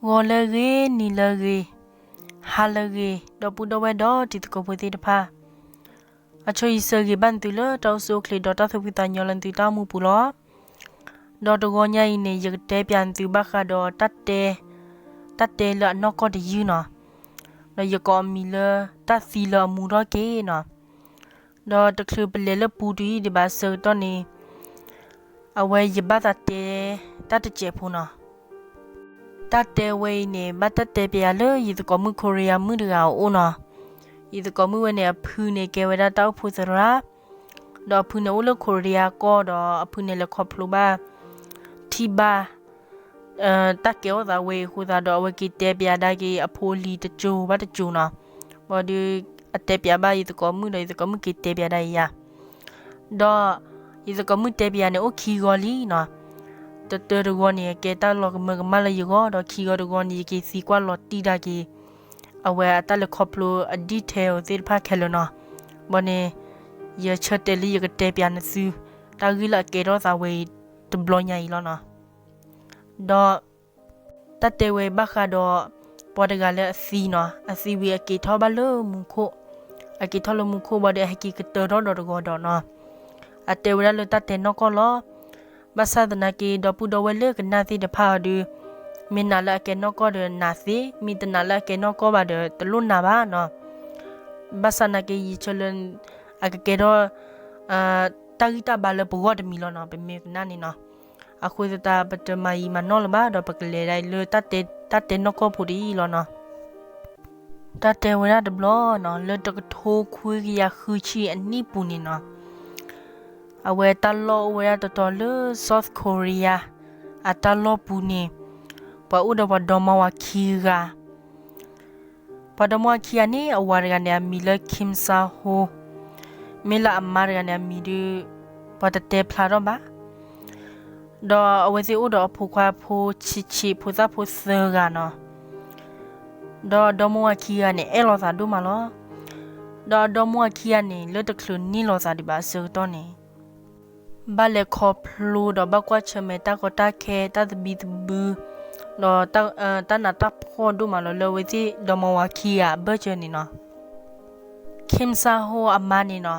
ဂီၤလၢအဂ့ၤ, နံၤလၢအဂ့ၤ, ဟါလၢအဂ့ၤ, ဒီပုၢ်ဒီဝဲၢ်ဒီးတံၤသကိးဖိသ့ၣ်တဖၣ်, အဆိယဆၢဂ့ၤဘၣ်နသုလၢတၢ်အိၣ်ဆူၣ်အိၣ်ချ့ဒီးတၢ်သူၣ်ဖှံသးညီလၢနသုတၢ်အိၣ်မူပူၤလီၤ. ဒီးတဂီၤညါအံၤန့ၣ် ယကတဲပၠးနသုဘၣ်ဃးဒီးတၢ်တဲ, တၢ်တဲလၢအနီၢ်ကီၢ်တယုၢ်နီၤ, ဒီးယကအီၣ်မံၤလၢတၢ်သံလၢအမူထီၣ်က့ၤနီၤ. ဒီးတချုးပလဲၤလၢပူတယုၢ်ဒံးဘၣ်အဆၢကတီၢ်န့ၣ်, အဝဲယဘၣ်သးတဲတၢ်တစဲးဖိနီၤ. တၢ်တဲဝဲအံၤန့ၣ် ဘၣ်တၢ်တဲပၠးလၢယသကိးမုၣ်ခိရံယါမုၣ်တဂၤအအိၣ်နီၤ. ယသကိးမုၣ်ဝဲန့ၣ် အဖုန့ၣ်ကဲဝဲဒၣ်တၢ်အိၣ်ဖှိၣ်သရၣ်, ဒီးအဖုန့ၣ်အိၣ်လၢခိရံယါကီၢ်ဒီးအဖုန့ၣ်လဲၤခီဖျိဘၣ် ထံၣ်ဘၣ် တၢ်ကဲထီၣ်သးဝဲအံၤအဃိသတးဒီး အဝဲက့ၤတဲပၠးဒၣ်က့ၤအဖိအလံၤတစိၤဘၣ်တစိၤနီၤ. ဘၣ်ဒီး အတဲပၠးဘၣ်ယသကိးမုၣ်ဒီး ယသကိးမုၣ်က့ၤတဲပၠးဒၣ်အံၤယါ, ဒီးယသကိးမုၣ်တဲပၠးန့ၣ် အိၣ်ခံဂီၤလံနီၤ. တတၢတဂီၤန့ၣ် အကဲတၢ်လီၤကမၢကမၣ်လၢယဂီၢ်, ဒီးခံဂီၤတဂီၤန့ၣ် ယက့ၤသံကွၢ်လီၤတံၢ်ဒၣ်က့ၤ အဝဲအတၢ်လဲၤခီဖျိအ detail သ့ၣ်တဖၣ်ခဲလၢာ်နီၤ. ဘၣ်န့ၣ် ယဆၢတဲာ်လၢယကတဲပၠးနသု တၢ်ဂ့ၢ်လၢအကဲထီၣ်သးဝဲအံၤတဘျီညါအံၤလီၤနီၤ. ဒီး တၢ်တဲဝဲဘၣ်ဃးဒီး ပှၤတဂၤလၢအသံနီၤ, အသံဝံၤအက့ၤထီၣ်ဘၣ်လၢမူခိၣ်, အက့ၤထီၣ်လၢမူခိၣ်ဘၣ်ဒီး အဟဲက့ၤကတၢၢ်ထီၣ်ဒီးတဂီၤဒီးနီၤ. အတဲဝဲဒၣ်လၢတၢ်တဲနီၢ်ကီၢ်လီၤ. ဘၣ်ဆၣ်သနာ်က့ ဒီပုၢ်ဒီဝဲၢ်လၢကနၣ်သ့ၣ်တဖၣ်အီၤဒီး မ့ၢ်နာ်လၢအကဲနီၢ်ကီၢ်ဒီးနာ်သ့, မ့ၢ်တနာ်လၢအကဲနီၢ်ကီၢ်ဘၣ်ဒီး တလိၣ်နာ်ဘၣ်နီၤ. ဘၣ်ဆၣ်သနာ်က့ ယဆၢလၢ အကကဲထီၣ် တၢ်ဂံၢ်တၢ်ဘါလၢပဂီၢ်တမံၤလီၤနီၤ, ပမ့ၢ်ကနၣ်န့ၣ်နီၤ. အဃိသတး ပတမၤယံာ်မၤနီၢ်လၢၤဘၣ်ဒီး ပကလဲၤဒၣ်လၢ တၢ်တဲနီၢ်ကီၢ်ဖိတယုၢ်လီၤနီၤ. တၢ်တဲဝဲဒၣ်တဘျီနီၤ, လၢတကထိခွံကယၤဃုဆံအနံၣ်ပူၤန့ၣ်နီၤ, အဝဲတၢ်လီၢ်အိၣ်ဝဲဒၣ်တတီၤလၢ South Korea အတၢ်လီၢ်ပူၤန့ၣ်, ပှၤအိၣ်ဒီးပှၤဒီမါဝၤခံဂၤ ပှၤဒီမါဝၤခံဂၤန့ၣ် အဝၤတဂၤန့ၣ် အမံၤလၢ Kim Sa Ho, မ့ၢ်လၢအမါတဂၤန့ၣ် အမံၤဒုး ပှၤတတဲဖျါထီၣ်ဘၣ်. ဒီးအဝဲသ့ၣ်အိၣ်ဒီးအဖိခွါဖိဆံးဆံး ဖိသၣ်ဖိသၢဂၤနီၤ. ဒီးဒီမါဝၤခံဂၤန့ၣ် အဲၣ်လိာ်သးဒိၣ်မးလီၤ. ဒီးဒီမါဝၤခံဂၤန့ၣ် လၢတချုးန့ၢ်လိာ်သးဒံးဘၣ်အဆၢကတီၢ်န့ၣ် ဘၣ်လဲၤခီဖျိဒီးဘၣ်ကွၢ်ဆၢၣ်မဲာ်တၢ်ကီတၢ်ခဲ တၢ်သဘံၣ်သဘုၣ် ဒီး တၢ်နးတၢ်ဖှီၣ်ဒိၣ်မးလီၤ လၢအဝဲသ့ၣ်ဒီမါဝၤခံဂၤအဘၢၣ်စၢၤန့ၣ်နီၤ. Kim Sa Ho အမါန့ၣ်နီၤ,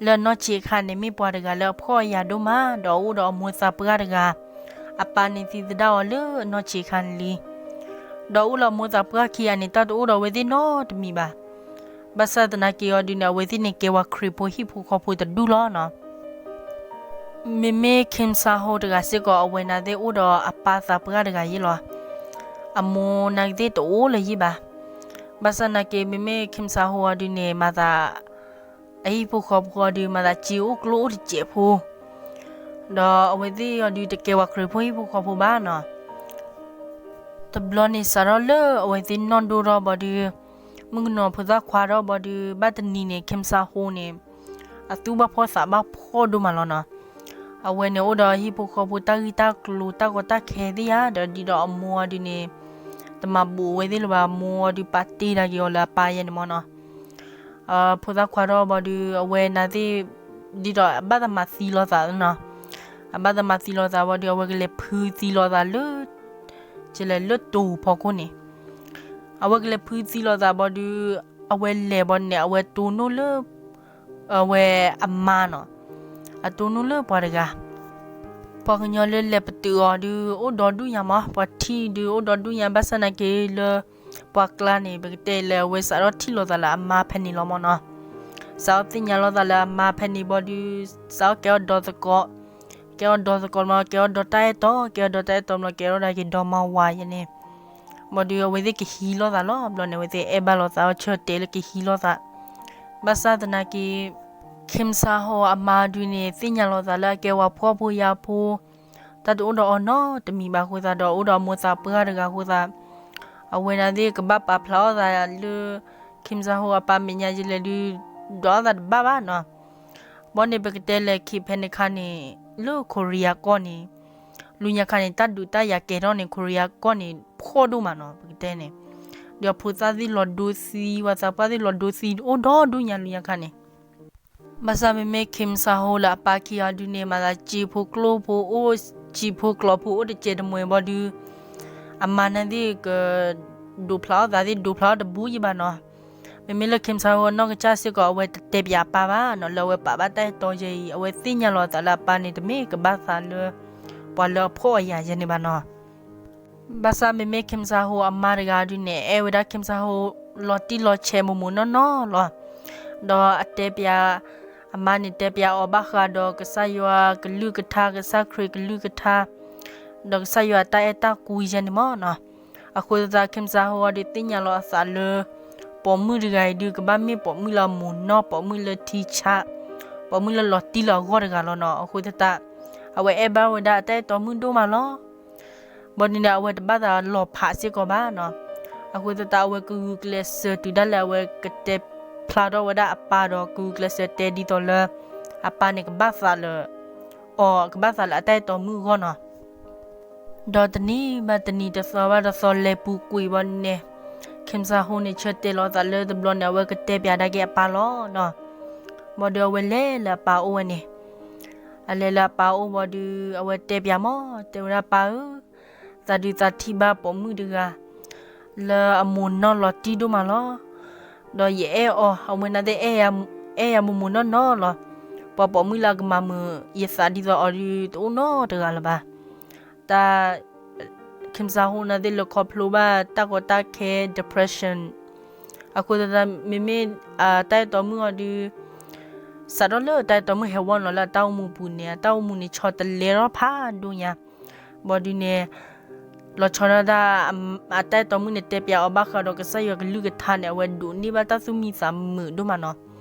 လၢအနီၢ်ဆံးအခါန့ၣ် မ့ၢ်ပှၤတဂၤလၢအဖှီၣ်အယာ်ဒိၣ်မး ဒီးအိၣ်ဒီးအမိၢ်သးပှၢ်တဂၤ, အပၢ်န့ၣ်သံသဒၣ်အီၤလၢအနီၢ်ဆံးအခါန့ၣ်လံ. ဒီးအိၣ်လၢအမိၢ်သးပှၢ်ခံဂၤန့ၣ် တၢ်တအိၣ်ဒီးအဝဲသ့ၣ်နီတမံၤဘၣ်. ဘၣ်ဆၣ်သနာ်က့အီၤဒုးန့ၣ် အဝဲသ့ၣ်န့ၣ်ကဲဝဲခရံာ်ဖိဟံၣ်ဖိဃီဖိတဒူၣ်လီၤနီၤ. မ့မ့ၢ် Kim Sa Ho တဂၤစ့ၢ်ကီး အဝဲန့ၣ်သ့ၣ်အိၣ်ဒီးအပၢ်သးပှၢ်တဂၤယ့ၣ်လီၤ. အမိၢ်န့ၣ်သ့ၣ်တအိၣ်လၢၤယ့ၣ်ဘၣ်. ဘၣ်ဆၣ်သနာ်က့ မ့မ့ၢ် Kim Sa Ho အီၤဒုးန့ၣ် မၤသး အဟံၣ်ဖိဃီဖိအီၤဒုး မၤသးစ့အိၣ်ကျိအိၣ်တစဲးဖိ ဒီးအဝဲသ့ၣ်အီၤဒုးတကဲဝဲခရံာ်ဖိဟံၣ်ဖိဃီဖိဘၣ်နီၤ. တဘျီန့ၣ်စးထီၣ်လၢအဝဲသ့ၣ်နီၢ်ဒိၣ်ထီၣ်ဘၣ်ဒီး မုၣ်ကနီၤဖိသၣ်ခွါထီၣ်ဘၣ်ဒီး ဘၣ်တနံၤန့ၣ် Kim Sa Ho န့ၣ် အသူၣ်ဘၣ်ဖှီၣ်သးဘၣ်ဖှီၣ်ဒိၣ်မးလီၤနီၤ. အဝဲန့ၣ်အိၣ်ဒီးအဟံၣ်ဖိဃီဖိတၢ်ဂံၢ်တၢ်ကျိၤတၢ်ကီတၢ်ခဲသ့ၣ်ဧါ ဒီးဒ်ဒီးအမိၢ်အီၤဒုးန့ၣ် တမၤဘူးအဝဲသ့ၣ်လၢၤဘၣ် အမိၢ်အီၤဒုးပာ်တ့ၢ်ဒၣ်က့ၤအီၤလၢအပၢ်ယဲန့ၣ်မးနီၤ. ဖိသၣ်ခွါထီၣ်ဘၣ်ဒီး အဝဲန့ၣ်သ့ၣ် ဒ်ဒီးအဘၣ်သးမၤသံလိာ်သးနီၤ. အဘၣ်သးမၤသံလိာ်သးဘၣ်ဒီး အဝဲကလဲၤဖုသံလိာ်သးလၢ ကလဲၤလၢတိၤဖီခိၣ်န့ၣ် အဝဲကလဲၤဖုသံလိာ်သးဘၣ်ဒီး အဝဲလဲၤဘၣ်န့ၣ် အဝဲတိၢ်နီၣ်လၢ အဝဲအမါနီၤ, အတိၢ်နီၣ်လၢပှၤတဂၤ ပှၤကညီလၢလဲၤပတုာ်အီၤဒုး အိၣ်ဒီဒူၣ်ညါမး, ပှၤထံၣ်ဒုးအိၣ်ဒီဒူၣ်ညါ ဘၣ်ဆၣ်သနာ်က့လၢ ပှၤကျါန့ၣ် ပကတဲလၢအဝဲစးထီၣ်ထံၣ်လိာ်သးလၢအမါဖဲန့ၣ်လီၤမးနီၤ. စးထီၣ်သ့ၣ်ညါလိာ်သးလၢအမါဖဲန့ၣ်ဘၣ်ဒီး စးထီၣ်ကဲအီၤဒီသကိး, ကဲအီၤဒီသကိးမး ကဲအီၤဒီတၢ်အဲၣ်တီ, ကဲအီၤဒီတၢ်အဲၣ်တီမး ကဲထီၣ်ဒၣ်က့ၤဒီမါဝၤယဲန့ၣ် ဘၣ်ဒီး အဝဲသ့ၣ်ကဟံးလိာ်သးလီၤ. ဘျီန့ၣ် အဝဲသ့ၣ်အဲၣ်ဘၣ်လိာ်သး အီၤဆၢတဲာ်လၢကဟံးလိာ်သး. ဘၣ်ဆၣ်သနာ်က့ Kim Sa Ho အမါဒုးန့ၣ် သ့ၣ်ညါလိာ်သးလၢအကဲဝဲဖှီၣ်ဖိယာ်ဖိ, တၢ်တအိၣ်ဒီးအီၤနီတမံၤဘၣ်အဃိသတးဒီး အိၣ်ဒီးအမိၢ်သးပှၢ်တဂၤအဃိသတး အဝဲန့ၣ်သ့ၣ်ကဘၣ်ပာ်ဖျါအီၣ်သးလၢ Kim Sa Ho အပၢ်မဲာ်ညါယလဲၣ်ဒုး ဒွးအီၣ်သးတဘၣ်ဘၣ်နီၤ. ဘၣ်န့ၣ် ပကတဲလဲၣ်ခံဖဲန့ၣ်ခါန့ၣ် လၢခိရံယါကီၢ်န့ၣ် လၢညါခါန့ၣ် တၢ်ဒုးတၢ်ယၤကဲထီၣ်န့ၣ် ခိရံယါကီၢ်န့ၣ် ဖှီၣ်ဒိၣ်မးနီၤ ပကတဲန့ၣ်. ဒီးဖိသၣ်သ့ၣ်လီၤဒိသံ, ပှၤသးပှၢ်သ့ၣ်လီၤဒိသံ အိၣ်ဒီဒူၣ်ညါလၢညါခါန့ၣ်. ဘၣ်ဆၣ်မ့မ့ၢ် Kim Sa Ho လၢအပၢ်ခံဂၤဒုးန့ၣ် မၤသးစံးဖိကျိၣ်ဖိအိၣ်, စံးဖိကျိာ်ဖိအိၣ်တစဲးတမှဲၤဘၣ်ဒီး အမါန့ၣ်သ့ၣ်က ဒိးဖျါအီၣ်သးသ့ၣ် ဒိးဖျါအီၣ်တဘူယံာ်ဘၣ်နီၤ. မ့မ့ၢ်လၢ Kim Sa Ho အနီၢ်ကစၢ်စ့ၢ်ကီး အဝဲတတဲပၠးအပၢ်ဘၣ်နီၤ လၢအဝဲပာ်ဘၣ်တၢ်အဲၣ်တီယဲအံၤ အဝဲသ့ၣ်ညါလီၤအသးလၢအပၢ်န့ၣ် တမ့ၢ်ကဘၣ်သးလၢ ပှၤလၢအဖှီၣ်အယာ်ယဲန့ၣ်ဘၣ်နီၤ. ဘၣ်ဆၣ်မ့မ့ၢ် Kim Sa Ho အမါတဂၤဒုးန့ၣ် အဲၣ်ဝဲဒၣ် Kim Sa Ho လီၤတံၢ်လီၤဆဲးမိၢ်မိၢ်နီၢ်နီၢ်လီၤ. ဒီးအတဲပၠး, အမါန့ၣ်တဲပၠးအီၤဘၣ်ဃးဒီးကစၢ်ယွၤကလုၢ်ကထါ, ကစၢ်ခရံာ်ကလုၢ်ကထါ, ဒီးကစၢ်ယွၤအတၢ်အဲၣ်တၢ်ကွံယဲန့ၣ်မ့ၢ်နီၤ. အဃိသတး Kim Sa Ho ဒုးသ့ၣ်ညါလီၤအသးလၢ ပိာ်မုၣ်တဂၤအံၤဒုး ကဘၣ်မ့ၢ်ပိာ်မုၣ်လၢအမိၢ်နီၢ်, ပိာ်မုၣ်လၢထံဆး, ပိာ်မုၣ်လၢလီၤတံၢ်လီၤအဂီၢ်တဂၤလီၤနီၤ. အဃိသတး အဝဲအဲၣ်ဘၣ်ဝဲဒၣ်အတၢ်အဲၣ်တီမုၣ်ဒိၣ်မးလီၤ. ဘၣ်ဒုးန့ၣ် အဝဲတဘၣ်သးလီၤဖးစ့ၢ်ကီးဘၣ်နီၤ. အဃိသတး အဝဲကဂုာ်ကျဲးစၢးတုၤဒၣ်လဲာ်အဝဲကတဲဖျါထီၣ်ဝဲဒၣ်အပၢ်ဒီး ကဂုာ်ကျဲးစၢးတဲဒ်သိးလၢ အပၢ်န့ၣ်ကဘၣ်သးလၢ အီၤ ကဘၣ်သးလၢအတၢ်အဲၣ်တီမုၣ်အဂီၢ်နီၤ. ဒီးတနံၤဘၣ်တနံၤ တသီဘၣ်တသီ လဲၤပူၤကွံာ်ဘၣ်န့ၣ် Kim Sa Ho န့ၣ် ဆၢတဲာ်လီၤအသးလၢတဘျီန့ၣ် အဝဲကတဲပၠးဒၣ်က့ၤအပၢ်လီၤနီၤ. ဘၣ်ဒုးအဝဲလဲၤလၢအပၢ်အိၣ်ဝဲန့ၣ် အလဲၤလၢအပၢ်အိၣ်ဘၣ်ဒုး အဝဲတဲပၠးမး တဲဝဲဒၣ်ပၢ်ဧၢ, သးဒုးသးထံၣ်ဘၣ်ပိာ်မုၣ်တဂၤ လၢအမိၢ်နီၢ်လီၤတံၢ်ဒိၣ်မးလီၤ. ဒီးယအဲၣ်အီၤ အဝဲန့ၣ်သ့ၣ် အဲၣ်ယၤမိၢ်မိၢ်နီၢ်နီၢ်လီၤ. ပှၤပိာ်မုၣ်လၢအကမၤမုာ်ယသးဒ်သိးအီၤဒုး တအိၣ်နီတဂၤလၢၤဘၣ်. တၢ် Kim Sa Ho န့ၣ်သ့ၣ် လဲၤခီဖျိဘၣ်တၢ်ကီတၢ်ခဲ depression အဃိသတး မ့မ့ၢ် တၢ်အဲၣ်တီမုၣ်အီၤဒုး စးထီၣ်လၢတၢ်အဲၣ်တီမုၣ်ဟဲဝီနီၤ လၢအတၢ်အိၣ်မူပူၤန့ၣ် အတၢ်အိၣ်မူန့ၣ် ဆီတလဲထီၣ်ဖးဒိၣ်ညါ. ဘၣ်ဒုးန့ၣ် လီၤဆီဒၣ်တၢ် အတၢ်အဲၣ်တီမုၣ်န့ၣ် တဲပၠးအီၤဘၣ်ဃးဒီးကစၢ်ယွၤကလုၢ်ကထါန့ၣ် အဝဲဒိးန့ၢ်ဘၣ်တၢ်သူၣ်မံသးမုာ်ဒိၣ်မးနီၤ.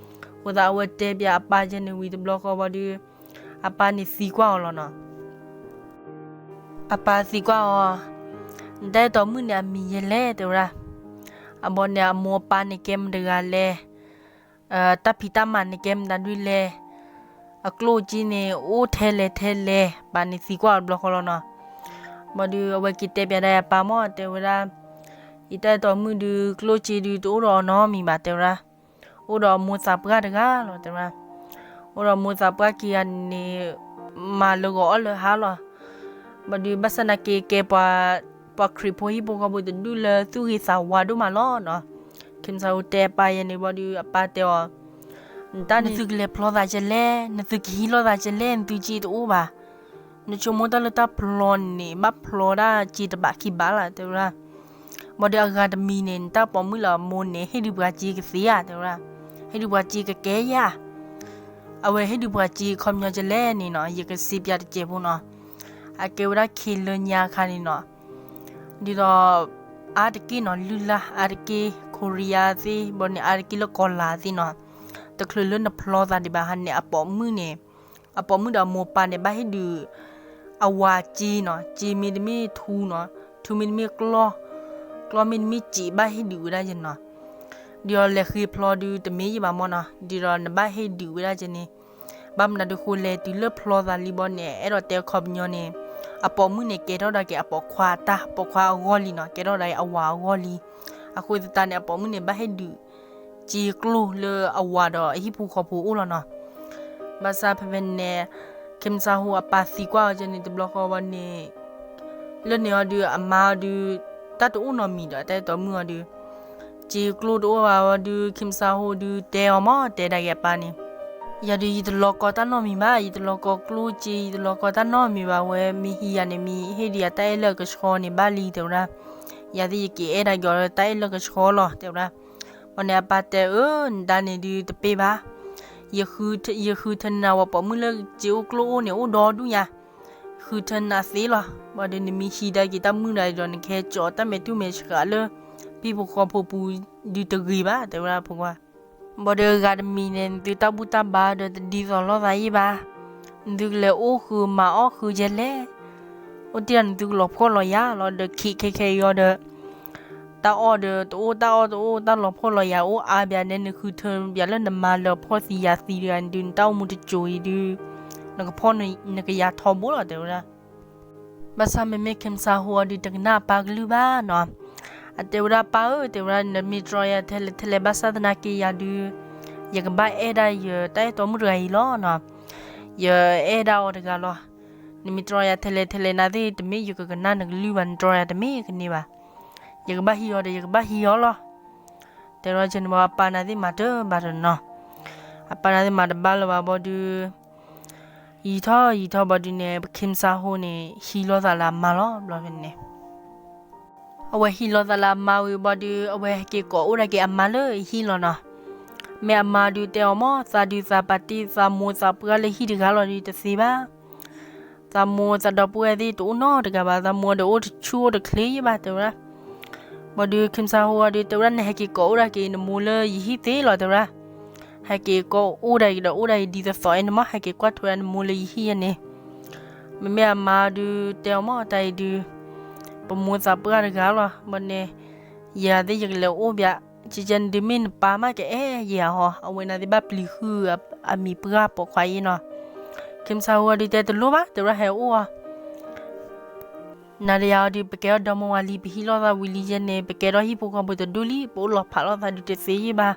အဃိသတး အဝဲတဲပၠးအပၢ်ယဲန့ၣ်ဝံၤတဘျီဃီဘၣ်ဒုး အပၢ်န့ၣ်သံကွၢ်အီၤလီၤနီၤ. အပၢ်သံကွၢ်အီၤ, နတၢ်အဲၣ်တီမုၣ်န့ၣ် အမံၤယဲလဲၣ် တဲဝဲဒၣ်. အဘီန့ၣ် အမိၢ်အပၢ်န့ၣ်ကဲမတဂၤလဲၣ်, တၢ်ဖံးတၢ်မၤန့ၣ်ကဲမတၤဒုလဲၣ်, အကျိၣ်အစ့န့ၣ် အိၣ်ထဲလဲၣ်ထဲလဲၣ်, ပၢ်န့ၣ်သံကွၢ်အီၤတဘျီဃီလီၤနီၤ. ဘၣ်ဒုး အဝဲက့ၤတဲပၠးဒၣ်အပၢ်မး တဲဝဲဒၣ်, ယတၢ်အဲၣ်တီမုၣ်ဒုး ကျိၣ်စ့ဒုး တအိၣ်ဒီးအီၤနီတမံၤဘၣ် တဲဝဲဒၣ်. အိၣ်ဒီးအမိၢ်သးပှၢ်တဂၤလီၤ တဲဝဲဒၣ်. အိၣ်ဒီးမိၢ်သးပှၢ်ခံဂၤန့ၣ် မၤလၢဂီၤအီၣ်လၢဟါလီၤ. ဘၣ်ဒုး ဘၣ်ဆၣ်သနာ်က့ ကဲပှၤ ပှၤခရံာ်ဖိဟံၣ်ဖိဃီဖိတဒူၣ်လၢသူၣ်ဂ့ၤသးဝါဒိၣ်မးလီၤနီၤ. Kim Sa Ho တဲအပၢ်ယဲန့ၣ်ဘၣ်ဒုး အပၢ်တဲအီၤ, နတၢ်န့ၣ် နသုကလဲၤဖျီသးကလဲၣ်, နသုကဟံးလိာ်သးကလဲၣ်, နသုစ့တအိၣ်ဘၣ်. နဆိကမိၣ်တၢ်လၢတၢ်ဖျီန့ၣ် ဘၣ်ဖျီဒၣ်စ့တဘးခံဘးလီၤ တဲဝဲဒၣ်. ဘၣ်ဒီးအဂၤတမံၤန့ၣ် နတၢ်ပိာ်မုၣ်လၢအမိၢ်န့ၣ် ဟ့ၣ်ဒုးပှၤစ့ကသ့ဧါ တဲဝဲဒၣ်, ဟ့ၣ်ဒုးပှၤစ့ကကဲယၤ, အဝဲဟ့ၣ်ဒုးပှၤစ့ခီပညီကလဲၣ်န့ၣ်နီၤ ယကစံးပၠးတစဲးဖိနီၤ. အကဲဝဲဒၣ်ခ့လၢညါအခါန့ၣ်နီၤ, ဒ်သိး အါတက့ၢ်နီၤ လုၢ်လၢ်အါတက့ၢ် Korea သ့ၣ် ဘၣ်န့ၣ် အါတက့ၢ်လၢကီၤလၤသ့ၣ်နီၤ, တချုးလၢနဖျီသးဒံးဘၣ်ဟါန့ၣ် အပိာ်မုၣ်န့ၣ် အပိာ်မုၣ်ဒီးအမိၢ်ပၢ်န့ၣ် ဘၣ်ဟ့ၣ်ဒုး အဝၤစ့နီၤ, စ့မ့တမ့ၢ်ထူနီၤ, ထူမ့တမ့ၢ်ကျီၢ်, ကျီၢ်မ့တမ့ၢ်စ့ ဘၣ်ဟ့ၣ်ဒုးဝဲဒၣ်ယဲနီၤ. ဒ်သိးလဲၤဃ့ဖျီဒုးတမ့ၢ်ယဘၣ်မ့ၢ်နီၤ, ဒ်သိးနဘၣ်ဟ့ၣ်ဒုးဝဲဒၣ်ယဲန့ၣ်, ဘၣ်မနုၤဒုးဃိလဲၣ် တုၤလၢဖျီသးလံဘၣ်န့ၣ် အဲၣ်ဒိးတဲခီပညီန့ၣ်, အပိာ်မုၣ်န့ၣ် ကဲထီၣ်ဒၣ်က့ၤအပိာ်ခွါအတၢ် ပိာ်ခွါအဂီၢ်လံနီၤ, ကဲထီၣ်ဒၣ်က့ၤအဝၤအဂီၢ်လံ. အဃိသတးန့ၣ် အပိာ်မုၣ်န့ၣ် ဘၣ်ဟ့ၣ်ဒုး စ့ကျိၣ်လၢအဝၤဒီးအဟံၣ်ဖိဃီဖိအိၣ်လီၤနီၤ. ဘၣ်ဆၣ်ဖဲဖဲန့ၣ် Kim Sa Ho အပၢ်သံကွၢ်အီၤကဲန့ၣ် တဘျီဃီဝဲန့ၣ် လၢန့ၣ်အီၤဒုး အမါအီၤဒုး တၢ်တအိၣ်နီတမံၤဒီး တၢ်အဲၣ်တီမုၣ်အီၤဒုး စ့ကျိၣ်တအိၣ်ဘၣ်ဝဲဒုး Kim Sa Ho ဒုးတဲအီၤမး တဲဒၣ်က့ၤအပၢ်န့ၣ်, ယၤဒုး ယတလီၤကီတၢ်နီတမံၤဘၣ်, ယတလီၤကီကျိၣ်စ့, ယတလီၤကီတၢ်နီတမံၤဘၣ်ဝဲ, မ့ၢ်ဟံးယၤန့ၣ် မ့ၢ်ဟ့ၣ်ဒုးယၤတၢ်အဲၣ်လၢအကဆှီန့ၣ်ဘၣ်လံ တဲဝဲဒၣ်. ယၤသ့ၣ်ယက့ၤအဲၣ်ဒၣ်က့ၤအီၤလၢတၢ်အဲၣ်လၢကဆှီလီၤ တဲဝဲဒၣ်. ဘၣ်န့ၣ်အပၢ်တဲအီၤ နဒါန့ၣ်ဒုးတပ့ၢ်ဘၣ်, ယဃုထၢနၤဝဲ ပိာ်မုၣ်လၢစ့အိၣ်ကျိၣ်အိၣ်န့ၣ် အိၣ်ဒီဒူၣ်ညါ, ဃုထၢနၤသ့လီၤ. ဘၣ်ဒီးနမ့ၢ်ဟံးဒၣ်က့ၤတၢ်မုၣ်ဒၣ်ဒီး နကဟဲကၠီတၢ်မဲာ်တူၢ်မဲာ်ဆှးလၢ ဟံၣ်ဖိဃီဖိပူၤဒုးတဂ့ၤဘၣ် တဲဝဲဒၣ်ဖိခွါ. ဘၣ်ဒီးအဂၤတမံၤန့ၣ် နသုတၢ်ဘူၣ်တၢ်ဘါဒီးတဒ်သိးလိာ်သးယံၣ်ဘၣ်, နသုကလဲၤအိၣ်ဃုာ်မၤအီၣ်ဃုာ်ကဲလဲၣ်, အိၣ်တ့ၢ်ဒီးနသုကလီၤဖှီၣ်လီၤယာ်လီၤ ဒီးခံးခဲခဲအံၤအီၤဒီး တၢ်အီၣ်ဒီးတအိၣ် တၢ်အီၣ်တအိၣ် တၢ်လီၤဖှီၣ်လီၤယာ်အိၣ်အါဘၣ်န့ၣ် နဃုထၢဘၣ်လၢနမါလၢဖှီၣ်သံယာ်သံတဂၤဒုး နတၢ်အိၣ်မူတစိၤအံၤဒုး နကဖှီၣ်နကယာ်ထီဘိလီၤ တဲဝဲဒၣ်. ဘၣ်ဆၣ်မ့မ့ၢ် Kim Sa Ho အီၤဒုး တကနၣ်အပၢ်ကလုၢ်ဘၣ်နီၤ. အတဲဝဲဒၣ် ပၢ်ဧၢ တဲဝဲဒၣ် နမ့ၢ်တြီယၤထဲလဲၣ်ထဲလဲၣ် ဘၣ်ဆၣ်သနာ်က့ယၤဒုး ယကဘၣ်အဲၣ်ဒၣ်ယတၢ်အဲၣ်တီမုၣ်တဂၤအံၤလီၤနီၤ. ယအဲၣ်ဒၣ်အီၤတဂၤလီၤ. နမ့ၢ်တြီယၤထဲလဲၣ်ထဲလဲၣ် နၤသ့ၣ်တမ့ၢ်ယကကနၣ်နကလုၢ်ဘၣ်, နတြီယၤတမ့ၢ်ကန့ၢ်ဘၣ်. ယကဘၣ်ဟံးအီၤဒီး ယကဘၣ်ဟံးအီၤလီၤ. တဲဝဲဒ်န့ၣ်ဘၣ် အပၢ်နၤသ့ၣ်မၤတဘၣ်ဒီးနီၤ. အပၢ်နၤသ့ၣ်မၤတဘၣ်လၢၤဘၣ်ဘၣ်ဒီး ယံာ်ထီၣ်ယံာ်ထီၣ်ဘၣ်ဒီးန့ၣ် ပ Kim Sa Ho န့ၣ် ဟံးလိာ်သးလၢအမါလီၤ. ဘျီဖဲန့ၣ် အဝဲဟံးလိာ်သးလၢအမါဝံၤဘၣ်ဒီး အဝဲဟဲက့ၤကိးအိၣ်ဒၣ်က့ၤအမါလၢဟံၣ်လီၤနီၤ. မ့ၢ်အမါဒုးတဲအီၤမၢ် သးဒုးသးပာ်တ့ၢ်သးမိၢ်သးပှၢ်လၢဟံၣ်တဂၤလီၤဒီးတသ့ဘၣ်. သးမိၢ်သးဒီပုၢ်ဝဲၢ်သ့ၣ်တအိၣ်နီတဂၤဘၣ်, သးမိၢ်ဒီးအိၣ်တဆူၣ်အိၣ်တချ့ယဲၢ်ဘၣ် တဲဝဲဒၣ်. ဘၣ်ဒီး Kim Sa Ho အီၤဒုးတဲဝဲဒၣ် နဟဲက့ၤကိးအိၣ်ဒၣ်က့ၤနမိၢ်လၢယဟံၣ်သ့လီၤ တဲဝဲဒၣ်. ဟဲက့ၤကိးအိၣ်ဒၣ်က့ၤဒီးအိၣ်ဒၣ်က့ၤဒ်သိးသိးအံၤန့ၣ်မၢ် ဟဲက့ၤကွၢ်ထွဲနမိၢ်လၢယဟံၣ်ယဲၢ်န့ၣ်. မ့မ့ၢ်အမါဒုးတဲအီၤမၢ် တၢ်အံၤဒုး ပမိၢ်သးပှၢ်တဂၤလီၤ. ဘၣ်န့ၣ် ယၤသ့ၣ်ယကလဲၤအိၣ်ဘၣ်, ကကဲန့ၣ်ဒုးမ့ၢ်နပၢ်မးကအဲၣ်ယၤဟီ, အဝဲန့ၣ်သ့ၣ်ဘၣ်ပျံၤဃုာ်အမံၤပှၢ်ပိာ်ခွါအံၤနီၤ. Kim Sa Ho အီၤဒုးတဲတလိၣ်ဘၣ် တဲဝဲဒၣ် ဟဲအိၣ်အီၤ နၤဒီးယၤအီၤဒုး ပကဲထီၣ်ဒီမါဝၤလံ ပဟံးလိာ်သးဝံၤလံယဲၢ်န့ၣ် ပကဲထီၣ်ဟံၣ်ဖိဃီဖိတဒူၣ်လံ ပအိၣ်လီၤဖးလိာ်သးဒုးတသ့ယဲၢ်ဘၣ်.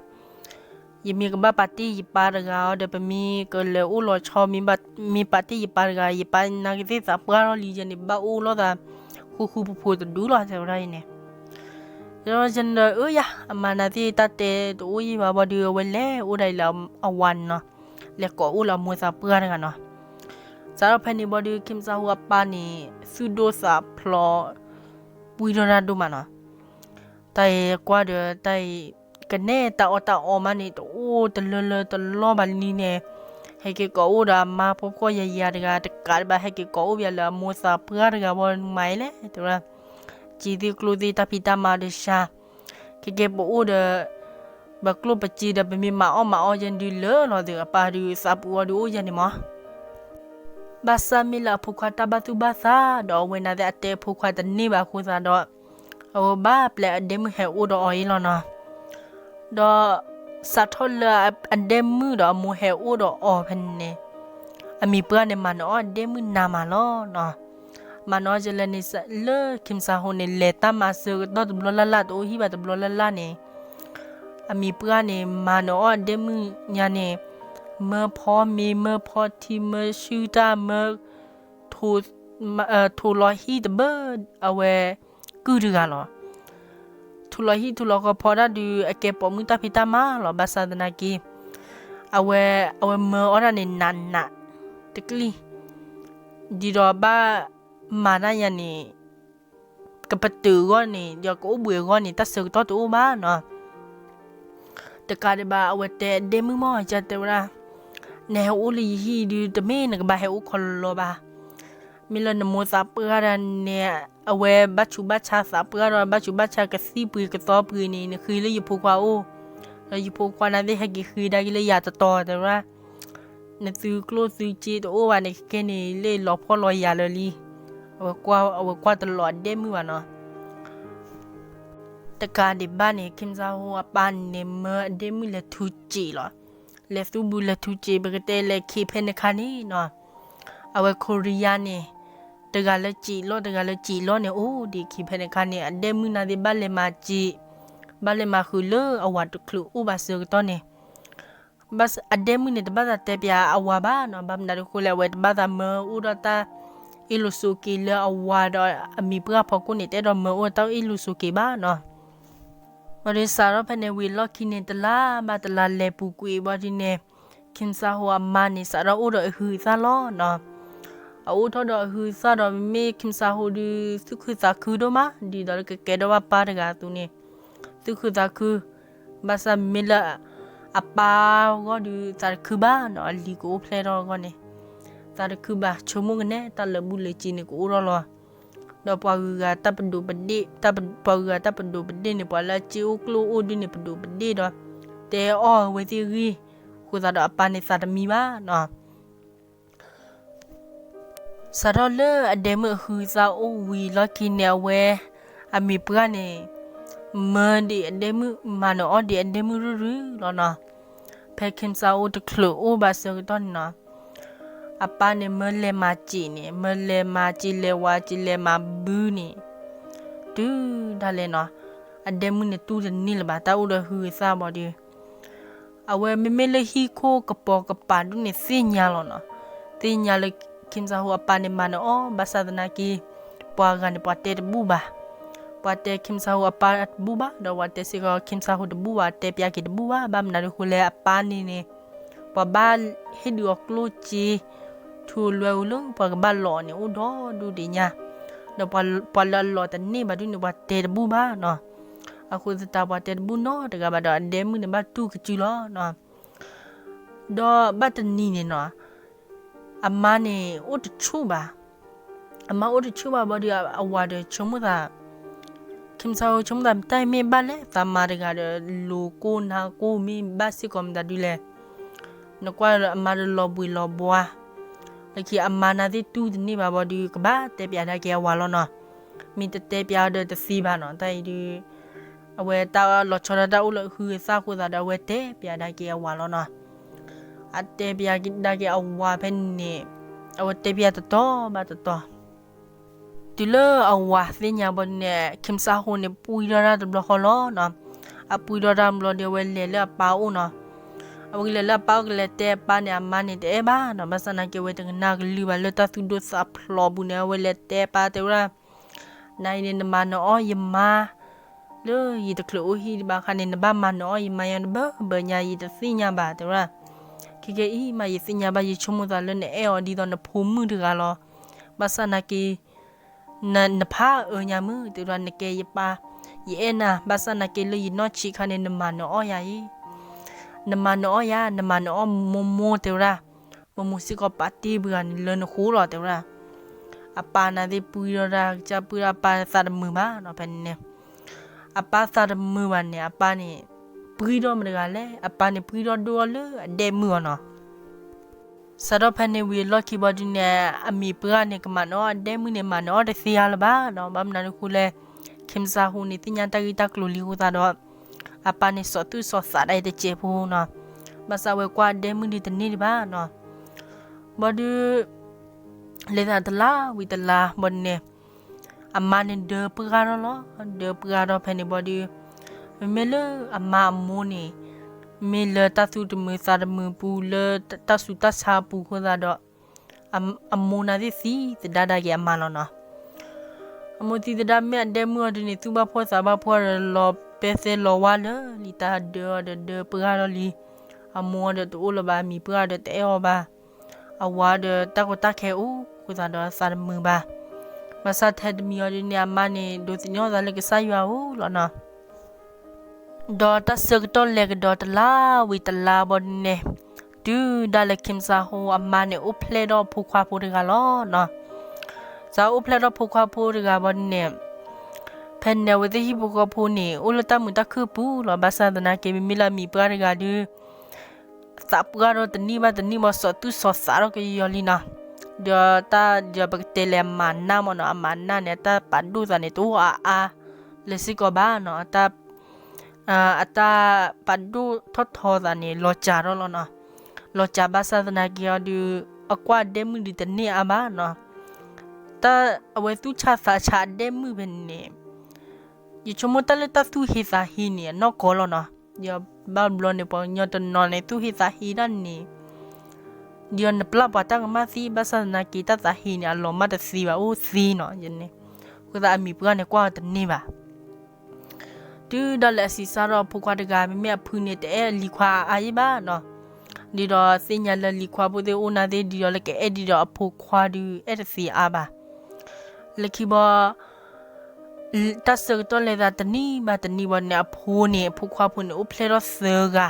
ယမ့ၢ်ကဘၣ်ပာ်တ့ၢ်ယပၢ်တဂၤအီၤဒီး ပမ့ၢ်ကလဲၤအိၣ်လီၤဆီ မ့ၢ်ပာ်တ့ၢ်ယပၢ်တဂၤ ယပၢ်နၤကသ့ၣ်သးပှၢ်ထီၣ်လံယဲၢ်န့ၣ် ဘၣ်အိၣ်လိာ်သးဃူဃူဖိးဖိးတဒူၣ်လီၤ တဲဝဲဒၣ်အံၤန့ၣ်. ယဲၢ်န့ၣ်ဒီး အၢယၤ အမါနၤသ့ၣ်တၢ်တဲတအိၣ်ယဲၢ်ဘၣ်ဘၣ်ဒီး အဝဲလဲၤအိၣ်ဒၣ်အံၤလၢအဝၤန့ၣ်နီၤ, လဲၤကိးအိၣ်လၢအမိၢ်သးပှၢ်တဂၤနီၤ. စးထီၣ်ဖဲန့ၣ်ဘၣ်ဒီး Kim Sa Ho အပၢ်န့ၣ် သူၣ်ဒိၣ်သးဖျိး ပှံထီၣ်တၢ်ဒိၣ်မးနီၤ. တၢ်အံၤကွၢ်ဒီးတၢ်အံၤ ကနဲတၢ်အီၣ်တၢ်အီမးန့ၣ် တအိၣ်တလၢလၢတလီၢ်ဘၣ်လံန့ၣ်, ဟဲက့ၤကိးအိၣ်ဒီးအမါဖိဖှီၣ်ယာ်ယာ်တဂၤ တကးဒံးဘၣ် ဟဲက့ၤကိးအိၣ်ဘၣ်လၢအမိၢ်သးပှၢ်တဂၤဘၣ်မးအံၤလဲၣ် တဲဝဲဒၣ်. စံးသ့ၣ်ကျိၣ်သ့ၣ်တၢ်ဖံးတၢ်မၤဒီးစှၤ, ခဲကဲပအိၣ်ဒီး ပကျိၣ်ပစ့ဒီး ပမ့ၢ်မၤအီၣ်မၤအီယဲၢ်ဒုးလၢာ်လီၤဒီး အပၢ်ဒုးသးပူၤအီၤဒုးအိၣ်ယဲၢ်န့ၣ်မး. ဘၣ်ဆၣ်မ့ၢ်လၢအဖိခွါတၢ်ဘၣ်သူၣ်ဘၣ်သးဒီး အဝဲန့ၣ်သ့ၣ်အတဲအဖိခွါတန့ၢ်ဘၣ်အဃိသတးဒီး အဝဲဘၣ်ပျဲအဒဲမုၣ်ဟဲအိၣ်ဒီးအီၤအံၤလီၤနီၤ. ဒီးစးထီၣ်လၢအဒဲမုၣ်ဒီးအမိၢ်ဟဲအိၣ်ဒီးအီၤဖဲန့ၣ်န့ၣ်, အမံၤပှၢ်န့ၣ် မၤနၢၤအီၣ်အဒဲမုၣ်နးမးလီၤနီၤ. မၤနၢၤအီၣ်ကလဲၣ်န့ၣ် လၢ Kim Sa Ho န့ၣ် လဲၤတၢ်မၤစၢၤကတီၢ်တဘျီလၢ်လၢ် တအိၣ်ဟံၣ်ဘၣ်တဘျီလၢ်လၢ်န့ၣ်, အမံၤပှၢ်န့ၣ် မၤနၢၤအီၣ်အဒဲမုၣ်ညါန့ၣ်, မၢဖီမ့ၤ မၢဖီထံ မၢဆူၣ်တၢ် မၢ ထိးလီၤဟံၣ်တဘၢ အဝဲကုၢ်တဂၤလီၤ. ထိးလီၤဟံၣ်ထိးလီၤဃီဖီတၢ်ဒုး အကဲပိာ်မုၣ်တၢ်ဖံးတၢ်မၤလီၤ. ဘၣ်ဆၣ်သနာ်က့ အဝဲ အဝဲမၢအီၣ်တၢ်န့ၣ် နးနးတကလံၢ်, ဒ်သိးဘၣ်မၤတၢ်ယါန့ၣ် ကပတုာ်အဂီၢ်န့ၣ် ဒီးကအိၣ်ဘှံးအဂီၢ်န့ၣ် တၢ်ဆၢကတီၢ်တအိၣ်ဘၣ်နီၤ. တကးဒံးဘၣ် အဝဲတဲအဒဲမုၣ်မၢ် ကတဲဝဲဒၣ်, နဟဲအိၣ်လၢယဟံၣ်ဒုး တမ့ၢ်နကဘၣ်ဟဲအိၣ်ခီလီၤဘၣ်. မ့ၢ်လၢနမိၢ်သးပှၢ်ဒၣ်န့ၣ် အဝဲဘၣ်ဆူးဘၣ်ဆါသးပှၢ်ဒီး ဘၣ်ဆူးဘၣ်ဆါကသံၣ်ပှ့ၤကသီပှ့ၤန့ၣ် နဃ့လၢယဖိခွါအိၣ်, ဒီးယဖိခွါန့ၣ်သ့ၣ်ဟဲက့ၤဃ့ဒၣ်က့ၤလၢယၤတတီၤ တဲဝဲဒၣ်. နသုကျိၣ်သုစ့တအိၣ်ဘၣ်န့ၣ် ခဲကဲန့ၣ် လၢလီၤဖှီၣ်လီၤယာ်လၢာ်လံ. အဝဲကွၢ် အဝဲကွၢ်တလီၤအဒဲမုၣ်ဘၣ်နီၤ. တကးဒံးဘၣ်န့ၣ် Kim Sa Ho အပၢ်န့ၣ် မၢအဒဲမုၣ်လဲၤထူစံးလီၤ. လဲၤသူဘူးလဲၤထူစံး ပကတဲလဲၤခံးဖဲန့ၣ်ခါန့ၣ်နီၤ. အဝဲ Korea န့ၣ် တဂၤလၢစံးလီၤ တဂၤလၢစံးလီၤန့ၣ် အိၣ်ဒံးခံးဖဲန့ၣ်ခါန့ၣ် အဒဲမုၣ်နၤသ့ၣ်ဘၣ်လဲၤမၤစံး ဘၣ်လဲၤမၤဃုာ်လၢအဝၤတချုးအိၣ်ဘၣ်ဆၢကတီၢ်န့ၣ် ဘၣ်အဒဲမုၣ်န့ၣ် တဘၣ်သးတဲပၠးအဝၤဘၣ်နီၤ. ဘၣ်မနုၤအဃိလဲၣ် အဝဲတဘၣ်သးမၢအိၣ်ဒီးတၢ်အ့ၣ်လိာ်ဆိးက့ၤလၢအဝၤဒီးအမံၤပှၢ်ဖီခိၣ်န့ၣ် တအဲၣ်ဒိးမၢအိၣ်တၢ်အ့ၣ်လိာ်ဆိးက့ၤဘၣ်နီၤ. ဘၣ်ဒီးစးထီၣ်ဖဲန့ၣ်ဝံၤလီၢ်ခံန့ၣ် တလါဘၣ်တလါလဲၤပူၤကွံာ်ဘၣ်ဒ်န့ၣ် Kim Sa Ho အမါန့ၣ် စးထီၣ်အိၣ်ဒီးအဟုးအသၣ်လီၤနီၤ. အအိၣ်ထီၣ်ဒီးအဟုးအသၣ်ဒီး မ့မ့ၢ် Kim Sa Ho ဒုး သူၣ်ခုသးခုဒိၣ်မး ဒ်သိးလၢကကဲထီၣ်ဘၣ်ပၢ်တဂၤအသိးန့ၣ် သူၣ်ခုသးခု ဘၣ်ဆၣ်မ့မ့ၢ်လၢအပၢ်အဂီၢ်ဒုး သးတခုဘၣ်နီၤ. အလံၤကအိၣ်ဖျဲၣ်ထီၣ်အဂီၢ်န့ၣ် သးတခုဘၣ် ဆိကမိၣ်ကနဲ တၢ်လၢာ်ဘူၣ်လၢာ်စ့ၤန့ၣ် ကအိၣ်ထီၣ်လီၤ. ဒီးပှၤဂုၤဂၤတၢ်ပဒိးပဒ့ၣ် ပှၤဂုၤဂၤတၢ်ပဒိးပဒ့ၣ်န့ၣ် ပှၤလၢအစ့အိၣ်ကျိၣ်အိၣ်ဒ်န့ၣ် ပဒိးပဒ့ၣ်ဒီး တဲအီၣ်အဝဲသ့ၣ်အဂ့ၢ် အဃိသတးဒီးအပၢ်န့ၣ်သးတမံဘၣ်နီၤ. စးထီၣ်လၢအဒဲမုၣ်အဟုးအသၣ်အိၣ်ဝံၤလီၢ်ခံန့ၣ် အဝဲ အမံၤပှၢ်န့ၣ် မၢဒံးအဒဲမုၣ် မၤနၢၤအီၣ်ဒံးအဒဲမုၣ်ရုၢ်ရုၢ်လီၤနီၤ. ဖဲ Kim Sa Ho တချုးအိၣ်ဘၣ်ဆၢကတီၢ်န့ၣ်နီၤ အပၢ်န့ၣ် မၢလဲၤမၤစံးန့ၣ် မၢလဲၤမၤစံးလဲၤဝၤစံးလဲၤမၤဘုန့ၣ် တုၤဒၣ်လဲာ်နီၤ အဒဲမုၣ်န့ၣ်တူၢ်တန့ၢ်လၢၤဘၣ် တၢ်အိၣ်ဒီးဟုးအသၣ်ဘၣ်ဒီး အဝဲမ့မ့ၢ်လၢဟံၣ်ခိၣ်ကပိာ်ကပၤဒိၣ်န့ၣ်သ့ၣ်ညါလီၤနီၤ. သ့ၣ်ညါလၢ ခံမစၢ်ဟူအပၢ်န့ၣ်မၤနၢၤအီၤ ဘၣ်ဆၣ်သနာ်က့ ပှၤဂၤန့ၣ် ပှၤတဲတဘူၣ်ဘၣ်. ပှၤတဲခံမစၢ်ဟူအပၢ်တဘူၣ်ဘၣ် ဒီးပှၤတဲစ့ၢ်ကီးခံမစၢ်ဟူတဘူၣ်ဘၣ် တဲပၠးက့ၤတဘူၣ်ဘၣ်. ဘၣ်မနုၤအဃိလဲၣ် အပၢ်န့ၣ်န့ၣ် ပှၤဘၣ်ဟ့ၣ်ဒုးအီၤကျိၣ်စ့ ထူလွဲအူလၢပှၤကဘၣ်လီၤအီၤန့ၣ် အိၣ်ဒီဒူၣ်ဒံးညါ, ဒီးပှၤလၢအလီၤတန့ၢ်ဘၣ်ဒုန့ၣ် ပှၤတဲတဘူၣ်ဘၣ်နီၤ. အဃိသတးပှၤတဲတဘူၣ်နီတဂၤဘၣ်ဒီး အဒဲမုၣ်န့ၣ်ဘၣ်တူၢ်ကစုလီၤနီၤ. ဒီးဘၣ်တနံၤန့ၣ်နီၤ အမါန့ၣ်အိၣ်တဆူၣ်ဘၣ်. အမါအိၣ်တဆူၣ်ဘၣ်ဘၣ်ဒီး အဝၤဒီးဆိကမိၣ်သး ခံမစၢ်ဟူဆိကမိၣ်သး မတၤအံၤမ့ၢ်ဘၣ်လဲၣ်, သးမါတဂၤဒီး လိၤကိၢ်နါကိၢ်မ့ၢ်ဘၣ်စ့ၢ်ကီးမတၤဒုလဲၣ်. နကွၢ်ဒီးအမါဒီးလီၤဘှံးလီၤဘှါ, လၢခံအမါနာ်သ့ၣ်တူၢ်တန့ၢ်ဘၣ်ဘၣ်ဒီး ကဘၣ်တဲပၠးဒၣ်က့ၤအဝၤလီၤနီၤ. မ့ၢ်တတဲပၠးအီၤဒီးတသ့ဘၣ်နီၤ. တၢ်အံၤဒုး အဝဲတၢ်လီၤဆီဒၣ်တၢ်အိၣ်လၢအဟုးအသၣ်အဃိသတးဒီး အဝဲတဲပၠးဒၣ်က့ၤအဝၤလီၤနီၤ. အတဲပၠးဒၣ်က့ၤအဝၤဖဲန့ၣ် အဝဲတဲပၠးတတီၤဘၣ်တတီၤ တုၤလၢအဝၤသ့ၣ်ညါဘၣ်ဒုန့ၣ် ခံမစၢ်ဟူန့ၣ် ပှံထီၣ်တၢ်တဘျီဃီလီၤနီၤ. အပှံထီၣ်တၢ်တဘျီဒီး အဝဲလဲၤလၢအပၢ်အိၣ်နီၤ. အဝဲကလဲၤလၢအပၢ်အိၣ်ကလဲၤတဲအပၢ်န့ၣ် အမါန့ၣ်တအဲၣ်ဘၣ်နီၤ. ဘၣ်ဆၣ်သနာ်က့ အဝဲတကနၣ်ကလုၢ်ဘၣ်လၢတၢ်သူၣ်ဒိၣ်သးဖျိးအပူၤန့ၣ် အဝဲလဲၤတဲအပၢ်တဲဝဲဒၣ် နၤအံၤန့ၣ် နမၤနၢၤအီၣ်ယမါ လၢယတချုးအိၣ်ဟံၣ်ဘၣ်အခါန့ၣ် နဘၣ်မၤနၢၤအီၣ်ယမါယါတဘၢဘၢညါ ယတသ့ၣ်ညါဘၣ် တဲဝဲဒၣ်. ခဲကဲအံၤမး ယသ့ၣ်ညါဘၣ် ယဆိကမိၣ်သးလၢနအဲၣ်အီၤဒ်သိးနဖိမုၣ်တဂၤလီၤ. ဘၣ်ဆၣ်သနာ်က့ နဖးအၢညါမုၢ် တဲဝဲဒၣ် နကဲယပၢ် ယအဲၣ်နၤ ဘၣ်ဆၣ်သနာ်က့လၢယနီၢ်ဆံးအခါန့ၣ် နမၤနၢၤအီၣ်ယၤအံၤ နမၤနၢၤအီၣ်ယၤ နမၤနၢၤအီၣ်မိၢ်မိၢ် တဲဝဲဒၣ်. မိၢ်မိၢ်စ့ၢ်ကီးပာ်တ့ၢ်ပှၤဂၤန့ၣ်လၢနဃိလီၤ တဲဝဲဒၣ်. အပၢ်နာ်သ့ၣ်ပှံထီၣ်တၢ်ကစၢ်ပှံထီၣ် အပၢ်သးတမုာ်ဘၣ်နီၤ ဖဲန့ၣ်န့ၣ်. အပၢ်သးတမုာ်ဘၣ်န့ၣ် အပၢ်န့ၣ် ပှံထီၣ်မတဂၤလဲၣ် အပၢ်န့ၣ်ပှံထီၣ်ဒိၣ်ထီၣ်လၢအဒဲမုၣ်အီၤနီၤ. စးထီၣ်ဖဲန့ၣ်ဝံၤအလီၢ်ခံဘၣ်ဒုန့ၣ် အမံၤပှၢ်န့ၣ် ကမၤနၢၤအီၣ်အဒဲမုၣ်န့ၣ် မၤနၢၤအီၣ်တသ့အါလၢၤဘၣ်နီၤ. ဘၣ်မနုၤအဃိလဲၣ် ခံမစၢ်ဟူန့ၣ် သ့ၣ်ညါတၢ်ဂ့ၢ်တၢ်ကျိၤလံအဃိသတးဒီး အပၢ်န့ၣ် စိာ်သူၣ်စိာ်သးဒၣ်အံၤတစဲးဖိနီၤ. ဘၣ်ဆၣ်ဝဲကွၢ်အဒဲမုၣ်ဒုတန့ၢ်ဒံးဘၣ်နီၤ. ဘၣ်ဒု လဲၤသးတလါဝံၤတလါဘၣ်ဒုန့ၣ် အမါန့ၣ်ဒၢပှၢ်ထီၣ်လီၤ. ဒၢပှၢ်ထီၣ်ဖဲန့ၣ်ဘၣ်ဒု မ့မ့ၢ်လၢအမါအမိၢ်န့ၣ် မ့ၢ်လၢတၢ်သူၣ်တမုာ်သးတမုာ်ပူၤ လၢတၢ်ဆူးတၢ်ဆါအပူၤအဃိသတးဒီး အမိၢ်နာ်သ့ၣ်သံသဒၣ်ဒၣ်က့ၤအမါလီၤနီၤ. အမိၢ်သံသဒၣ်မ့ၢ်အဒဲမုၣ်အီၤဒုန့ၣ် သူၣ်ဘၣ်ဖှီၣ်သးဘၣ်ဖှီၣ်ဒီး လီၤပဲသဲလီၤဝါလၢာ်လံ တၢ်ဒၢအီၤဒီးဒၢပှၢ်ထီၣ်လံ. အမိၢ်အီၤဒီးတအိၣ်လၢၤဘၣ် အမံၤပှၢ်အီၤဒီးတအဲၣ်အီၤဘၣ်. အဝၤဒီးတၢ်ကီတၢ်ခဲအိၣ်အဃိသတးဒီးသးတမုာ်ဘၣ်. ဘၣ်ဆၣ်ထဲတမံၤအီၤဒုန့ၣ် အမါန့ၣ် ဒိးသန့ၤအသးလၢကစၢ်ယွၤအအိၣ်လီၤနီၤ. ဒီးတၢ်ဆၢကတီၢ်လဲၤကဒီးတလါဝံၤတလါဘၣ်ဒုန့ၣ် တုၤဒၣ်လဲာ်ခံမစၢ်ဟူအမါန့ၣ် အိၣ်ဖျဲၣ်ထီၣ်ဖိခွါဖိတဂၤလီၤနီၤ. စးအိၣ်ဖျဲၣ်ထီၣ်ဖိခွါဖိတဂၤဘၣ်ဒုန့ၣ် ဖဲန့ၣ်အဝဲသ့ၣ်ဟံၣ်ဖိဃီဖိန့ၣ် အိၣ်လၢတၢ်မုာ်တၢ်ခုၣ်ပူၤလီၤ. ဘၣ်ဆၣ်သနာ်က့ မ့မ့ၢ်လၢအမံၤပှၢ်တဂၤဒု သးပှၢ်ထီၣ်တနံၣ်ဘၣ်တနံၣ်ဘၣ် စိာ်သူၣ်စိာ်သးထီၣ်ကယီၤလံနီၤ. ဒီးတၢ်ဒီးပကတဲလဲၣ်အမၤနၢ်မ့ၢ်နီၤ အမၤနၢ်န့ၣ် အတၢ်ပာ်ဒိၣ်သးန့ၣ် တအိၣ်အါအါလၢၤစ့ၢ်ကီးဘၣ်နီၤ. အတၢ်ပာ်ဒိၣ်ထီၣ်ထီသးန့ၣ် လီၤစှၤထီၣ်လီၤနီၤ. လီၤစှၤဘၣ်ဆၣ်သနာ်က့အီၤဒု အကွၢ်အဒဲမုၣ်ဒုတန့ၢ်အါဘၣ်နီၤ. တၢ်အဝဲသူၣ်ဆါသးဆါအဒဲမုၣ်ဖဲန့ၣ် ယဆိကမိၣ်တၢ်လၢတၢ်သူၣ်ဟ့သးဟ့န့ၣ် အနီၢ်ကီၢ်လီၤနီၤ. ယဘၣ်ဘျီန့ၣ် ပှၤကညီတနီၤန့ၣ် သူၣ်ဟ့သးဟ့ဒၣ်န့ၣ် ဒီးနပျၢ်ပှၤတၢ်ကမၣ်သံ ဘၣ်ဆၣ်သနာ်က့ တၢ်သးဟ့န့ၣ် အလီၤမၢ်တသ့ဘၣ် အိၣ်သ့နီၤန့ၣ်. အဃိသတးအမံၤပှၢ်န့ၣ်ကွၢ်အီၤတန့ၢ်ဘၣ်. တုၤဒၣ်လဲာ်အဆံးစၢ်ထီၣ်အဖိခွါတဂၤ မ့မ့ၢ်အဖုန့ၣ် တအဲၣ်လံၤခွါအါအါယံၤဘၣ်နီၤ. ဒ်ဒီးသ့ၣ်ညါလၢလံၤခွါဖိသ့ၣ်အိၣ်နၢ်သ့ၣ် ဒ်ဒီးလၢကအဲၣ်ဒ်ဒီးအဖိခွါဒု အဲၣ်တသ့အါဘၣ်. လၢခံဘီ တၢ်ဆၢကတီၢ်လဲၤသးတနံၣ်ဘၣ်တနံၣ်ဘၣ်န့ၣ် အဖိန့ၣ် အဖိခွါဖိန့ၣ် အိၣ်ဖျဲၣ်ထီၣ်သၢဂၤ,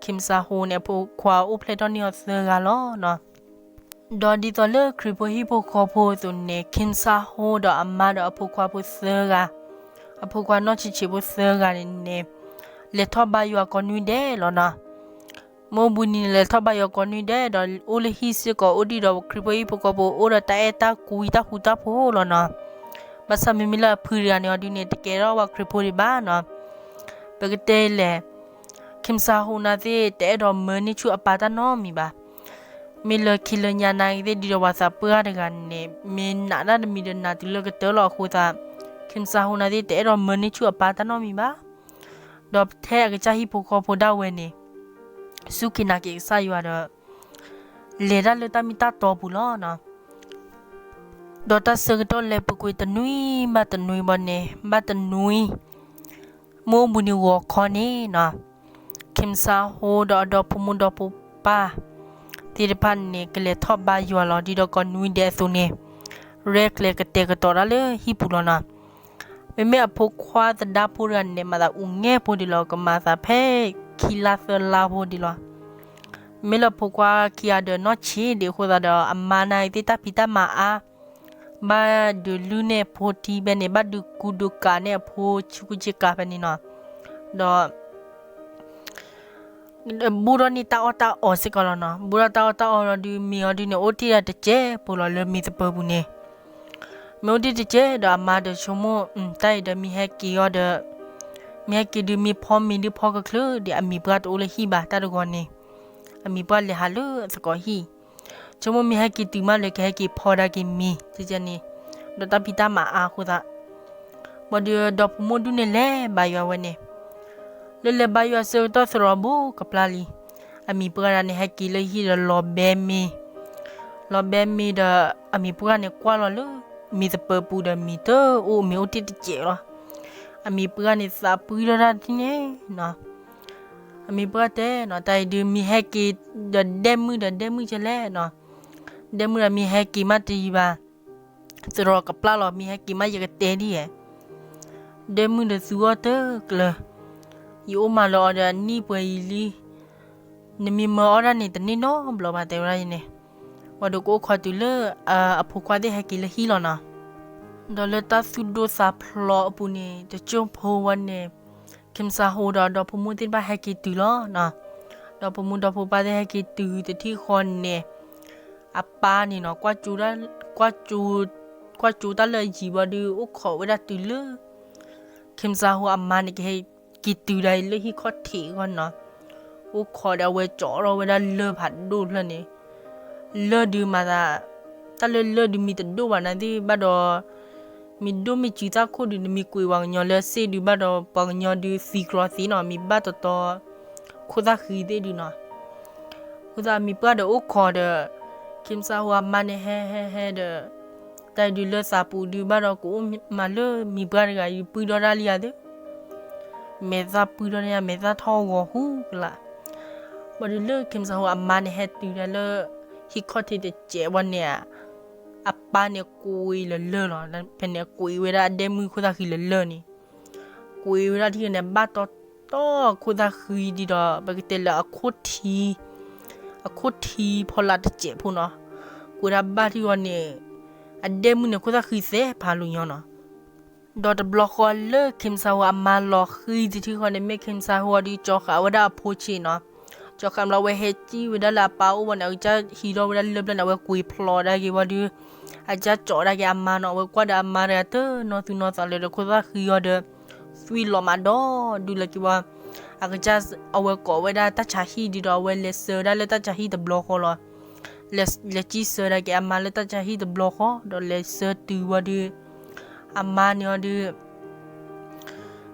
ခံမစၢ်ဟူန့ၣ် အဖိခွါအိၣ်ဖျဲၣ်ထီၣ်န့ၢ်အီၤသၢဂၤလီၤနီၤ. ဒီးဒ်သိးလၢခရံာ်ဖိဟံၣ်ဖိဃီဖိအသိးန့ၣ် ခံမစၢ်ဟူဒီးအမါဒီးအဖိခွါဖိသၢဂၤ, အဖိခွါနီၢ်ဆံးဆံးဖိသၢဂၤန့ၣ်န့ၣ် လဲၤထီၣ်ဘါယွၤကိးနွံဒဲးလီၤနီၤ. မ့ၢ်ဘှံးနံၤန့ၣ် လဲၤထီၣ်ဘါယွၤကိးနွံဒဲး ဒီးအိၣ်လၢဟံၣ်စ့ၢ်ကီး အိၣ်ဒံးဒီးခရံာ်ဖိဟံၣ်ဖိဃီဖိ အိၣ်ဒီးတၢ်အဲၣ်တၢ်ကွံတၢ်ဃူတၢ်ဖိးလီၤနီၤ. ဘၣ်ဆၣ်မ့မ့ၢ်လၢအဖုတဂၤန့ၣ်အီၤဒုန့ၣ် တကဲထီၣ်ဝဲခရံာ်ဖိဒံးဘၣ်နီၤ. ပကတဲလဲၣ် ခံမစၢ်ဟူနၤသ့ၣ် တအဲၣ်ဒိးမၢန့ၢ်ဆူၣ်အပၢ်တၢ်နီတမံၤဘၣ်. မ့ၢ်လၢခံလၢညါနၤသ့ၣ် ဒ်ဒီးပှၤသးပှၢ်တဂၤန့ၣ် မ့ၢ်နာ်တၢ်တမံၤဒီးနာ်တုၤလၢကတၢၢ်လီၤအဃိသတး ခံမစၢ်ဟူနၤသ့ၣ် တအဲၣ်ဒိးမၢန့ၢ်ဆူၣ်အပၢ်တၢ်နီတမံၤဘၣ်. ဒီးထဲအကစၢ်ဟံၣ်ဖိဃီဖိဒၣ်ဝဲန့ၣ် စူၢ်က့ၤနာ်က့ၤကစၢ်ယွၤဒီး လဲၤတၢ်လၢတၢ်မ့ၢ်တၢ်တီပူၤလီၤနီၤ. ဒီးတၢ်ဆၢကတီၢ်လဲၤပူၤကွံာ်တနွံဘၣ်တနွံဘၣ်န့ၣ် ဘၣ်တနွံ မုၢ်အိၣ်ဘှံးနံၤဂီၤခီန့ၣ်နီၤ, ခ့ၣ်မစၢ်ဟိဒီးအဒီဖိမိၢ်ဒီဖိပၢ်သ့ၣ်တဖၣ်န့ၣ် ကလဲၤထီၣ်ဘါယွၤလီၤ ဒ်ဒီးကိးနွံဒဲးအသိးန့ၣ်, ရဲၣ်ကျဲၤကတဲာ်ကတီၤတၢ်လၢဟံၣ်ပူၤလီၤနီၤ. မ့မ့ၢ်အဖိခွါသဒါဖိတဂၤန့ၣ် မၤသးအူငဲၢ်ဖိဒံးလီၤ, ကမၤသးဖဲခံလါသၢလါဖိဒံးလီၤ. မ့ၢ်လၢဖိခွါခံဂၤဒီးနီၢ်ဆံးဒံးအဃိသတးဒီး အမါန့ၣ်သ့ၣ်တၢ်ဖံးတၢ်မၤအါ ဘၣ်ဒုးလုၢ်န့ၢ်အဖိထံဖဲန့ၣ်, ဘၣ်ဒုးကူဒုးကၤန့ၢ်အဖိဆူကူဆ့ကၤဖဲန့ၣ်နီၤ. ဒီး ဘူးထီၣ်န့ၢ်တၢ်အီၣ်တၢ်အီစ့ၢ်ကီးလီၤနီၤ. ဘူးထီၣ်တၢ်အီၣ်တၢ်အီလီၤဒုး မ့ၤအီၤဒုးန့ၣ် အိၣ်တ့ၢ်ဒၣ်တစဲးဖိလီၤလၢမ့ၤသပၢၤပူၤန့ၣ်. မ့ၢ်အိၣ်တ့ၢ်တစဲးဒီးအမါဒီးဆိကမိၣ် တၢ်အံၤဒီးမ့ၢ်ဟဲက့ၤအီၤဒီး မ့ၢ်ဟဲက့ၤဒုးမ့ၢ်ဖီမ့ၤဒုးဖီကချုးဒီး အမံၤပှၢ်တအိၣ်လၢဟံၣ်ဘၣ်တၢ်တဂီၤန့ၣ်, အမံၤပှၢ်လဲၤဟးလၢအသကိးဟံၣ်. ဆိကမိၣ်မ့ၢ်ဟဲက့ၤတုၤမးလၢ ကဟဲက့ၤဖီဒၣ်က့ၤမ့ၤန့ၣ်, ဒီးတၢ်ဖံးတၢ်မၤအါအဃိသတး ဘၣ်ဒီးဒီဖိမိၢ်ဒုန့ၣ်လဲၤဘါယွၤဝဲန့ၣ်, လၢလဲၤဘါယွၤဆၢကတီၢ်သရိာ်ဘိကပျၢ်လံ, အမံၤပှၢ်ဒၣ်န့ၣ်ဟဲက့ၤလၢဟံၣ်ဒီးလီၤဘဲမ့ၤ, လီၤဘဲမ့ၤဒီး အမံၤပှၢ်န့ၣ်ကွၢ်လီၤလၢ မ့ၤသပၢၤပူၤဒီးမ့ၤတအိၣ် မ့ၤအိၣ်တ့ၢ်တစဲးလီၤ. အမံၤပှၢ်န့ၣ်သးပှံထီၣ်တၢ်ထံၣ်န့ၣ်နီၤ. အမံၤပှၢ်တဲနီၤ တၢ်အံၤဒုးမ့ၢ်ဟဲက့ၤဒီးဒဲမုၢ်ဒီးဒဲမုၢ်ကလဲၣ်နီၤ, ဒဲမုၢ်ဒီးမ့ၢ်ဟဲက့ၤမးတယံၤဘၣ် သရိာ်ကပျၢ်လီၤ မ့ၢ်ဟဲက့ၤမးယကတဲဒ်ဧဲ, ဒဲမုၢ်ဒီးသူအီၣ်တကျၢၤ, ယအိၣ်မးလၢအီၤဒီးအနံၣ်ပှဲၤအံၤလံ, နမ့ၢ်မၢအီၣ်ဒၣ်န့ၣ် တန့ၢ်နီတဘျီဘၣ် တဲဝဲဒၣ်န့ၣ်, ဝံၤဒီးကအိၣ်ခိးတုၤလၢ အဖိခွါသ့ၣ်ဟဲက့ၤလၢဟံၣ်လီၤနီၤ. ဒီးလၢတၢ်သူၣ်ဒိၣ်သးဖျိးအပူၤန့ၣ် တကၠိၢ်ဖိဝဲန့ၣ် ခ့ၣ်မစၢ်ဟိဒီးအဒီဖိမိၢ်သ့ၣ်တဖၣ်ဟဲက့ၤတုၤလီၤနီၤ. ဒီဖိမိၢ်ဒီဖိပၢ်သ့ၣ်ဟဲက့ၤတုၤတထံၣ်ဃီန့ၣ် အပၢ်န့ၣ်နီၤ ကွၢ်ကၠိတၢ်လၢအယံၤဘၣ်ဒီး အိၣ်ခိးဝဲဒၣ်တုၤလၢ ခ့ၣ်မစၢ်ဟိအမါန့ၣ် ကဟဲက့ၤတုၤဒၣ်အံၤလၢဟံၣ်ခီၣ်ထံးအဂီၢ်နီၤ. အိၣ်ခိးဒီးအဝဲကၠီထီၣ်ဝဲဒၣ်လၢၢ်ဖးဒိၣ်ဖျၢၣ်န့ၣ်, လၢၢ်ဒုးမၤသး တၢ်လၢလၢၢ်ဒုးမ့ၢ်တဒိၣ်ဘၣ်နၤသ့ၣ်ဘၣ်ဒီး မ့ၢ်ဒိၣ်မ့ၢ်စုၤသၣ်ခိၣ်ဒုး နမ့ၢ်ကွံာ်ပှၤကညီလၢစ့ၢ်ဒုးဘၣ်ဒီး ပှၤကညီဒုးသံကြီသ့နီၤ မ့ၢ်ဘၣ်တီတီ ခိၣ်သၣ်ဃံသ့ၣ်ဒုးနီၤ. အဃိသတးမံၤပှၢ်ဒီးအိၣ်ခိးဒီး ခ့ၣ်မစၢ်ဟိအမါန့ၣ်ဟဲဟဲဟဲဒီး တၢ်အံၤဒုးလၢသးပူၤဒုးဘၣ်ဒီး ကအိၣ်မးလၢမံၤပှၢ်တဂၤအံၤ ပှံၢ်ထီၣ်တၢ်လံဧါသ့ၣ်, မဲာ်သၣ်ပှံၢ်ထီၣ်န့ၣ် မဲာ်သၣ်ထီၣ်ဂီၤဟူကလာ်. ဘၣ်ဒီးလၢခ့ၣ်မစၢ်ဟိအမါန့ၣ် ဟဲတုၤဒၣ်လၢ ဟံၣ်ခီၣ်ထံးတစဲးဘၣ်န့ၣ် အပၢ်န့ၣ်ကွံာ်လၢလၢၢ်လီၤ. ဖဲန့ၣ်ကွံာ်ဝဲဒၣ်အဒဲမုၢ်ခိၣ်သၣ်ဃံလၢလၢၢ်န့ၣ် ကွံာ်ဝဲဒၣ်ထံၣ်န့ၣ် ဘၣ်တီတီခိၣ်သၣ်ဃံဒံးဒီး ပကတဲလၢအခိၣ်ထံ အခိၣ်ထံဖီလာ်တစဲးဖိနီၤ. ကွံာ်ဒၣ်ဘၣ်ထံၣ်ဂီၤန့ၣ် အဒဲမုၢ်န့ၣ်ခိၣ်သၣ်ဃံသဲဖးလူၤညီနီၤ. ဒီးတဘျီဃီလၢခ့ၣ်မစၢ်ဟိအမါလီၤဃံတထံၣ်ဃီန့ၣ် မ့ၢ်ခ့ၣ်မစၢ်ဟိအီၤဒုးကၠီဃာ်ဝဲဒၣ်အဖိဆံးနီၤ. ကၠီဃာ်ဘျီဝဲဟဲစံၣ်ဝဲဒၣ်လၢအပၢ်အိၣ်ဘၣ်န့ၣ် အကစၢ်ဟံးထီၣ်ဝဲဒၣ်လၢၢ်ဖျၢၣ်န့ၣ် အဝဲကွံာ်ဖျိးဒၣ်က့ၤဝံၤဒီး အကစၢ်ကၠီဒၣ်က့ၤအမါနီၤ. အဝဲကွၢ်ဒီးအမါတဂၤတနီၢ်သူၣ်နီၢ်သးလၢဒီးခိၣ်သၣ်ဃံအီၤဒီး သွံၣ်လီၤမးဒီဒူၣ်လၢက့ၤဝဲ အကစၢ်အဝဲကိးဝဲဒၣ်တၢ်ဆါဟံၣ်ဒံးဒီး အဝဲလဲၤစၢၤဒၣ်လၢတၢ်ဆါဟံၣ်တဘျီဃီလီၤ. လဲၤစံၣ်ဆၢဒၣ်က့ၤအမါလၢတၢ်ဆါဟံၣ်တဘျီဃီ ဒီးလဲၤဆၢတုၤဝံၤဒီး အမါန့ၣ်အီၤဒီး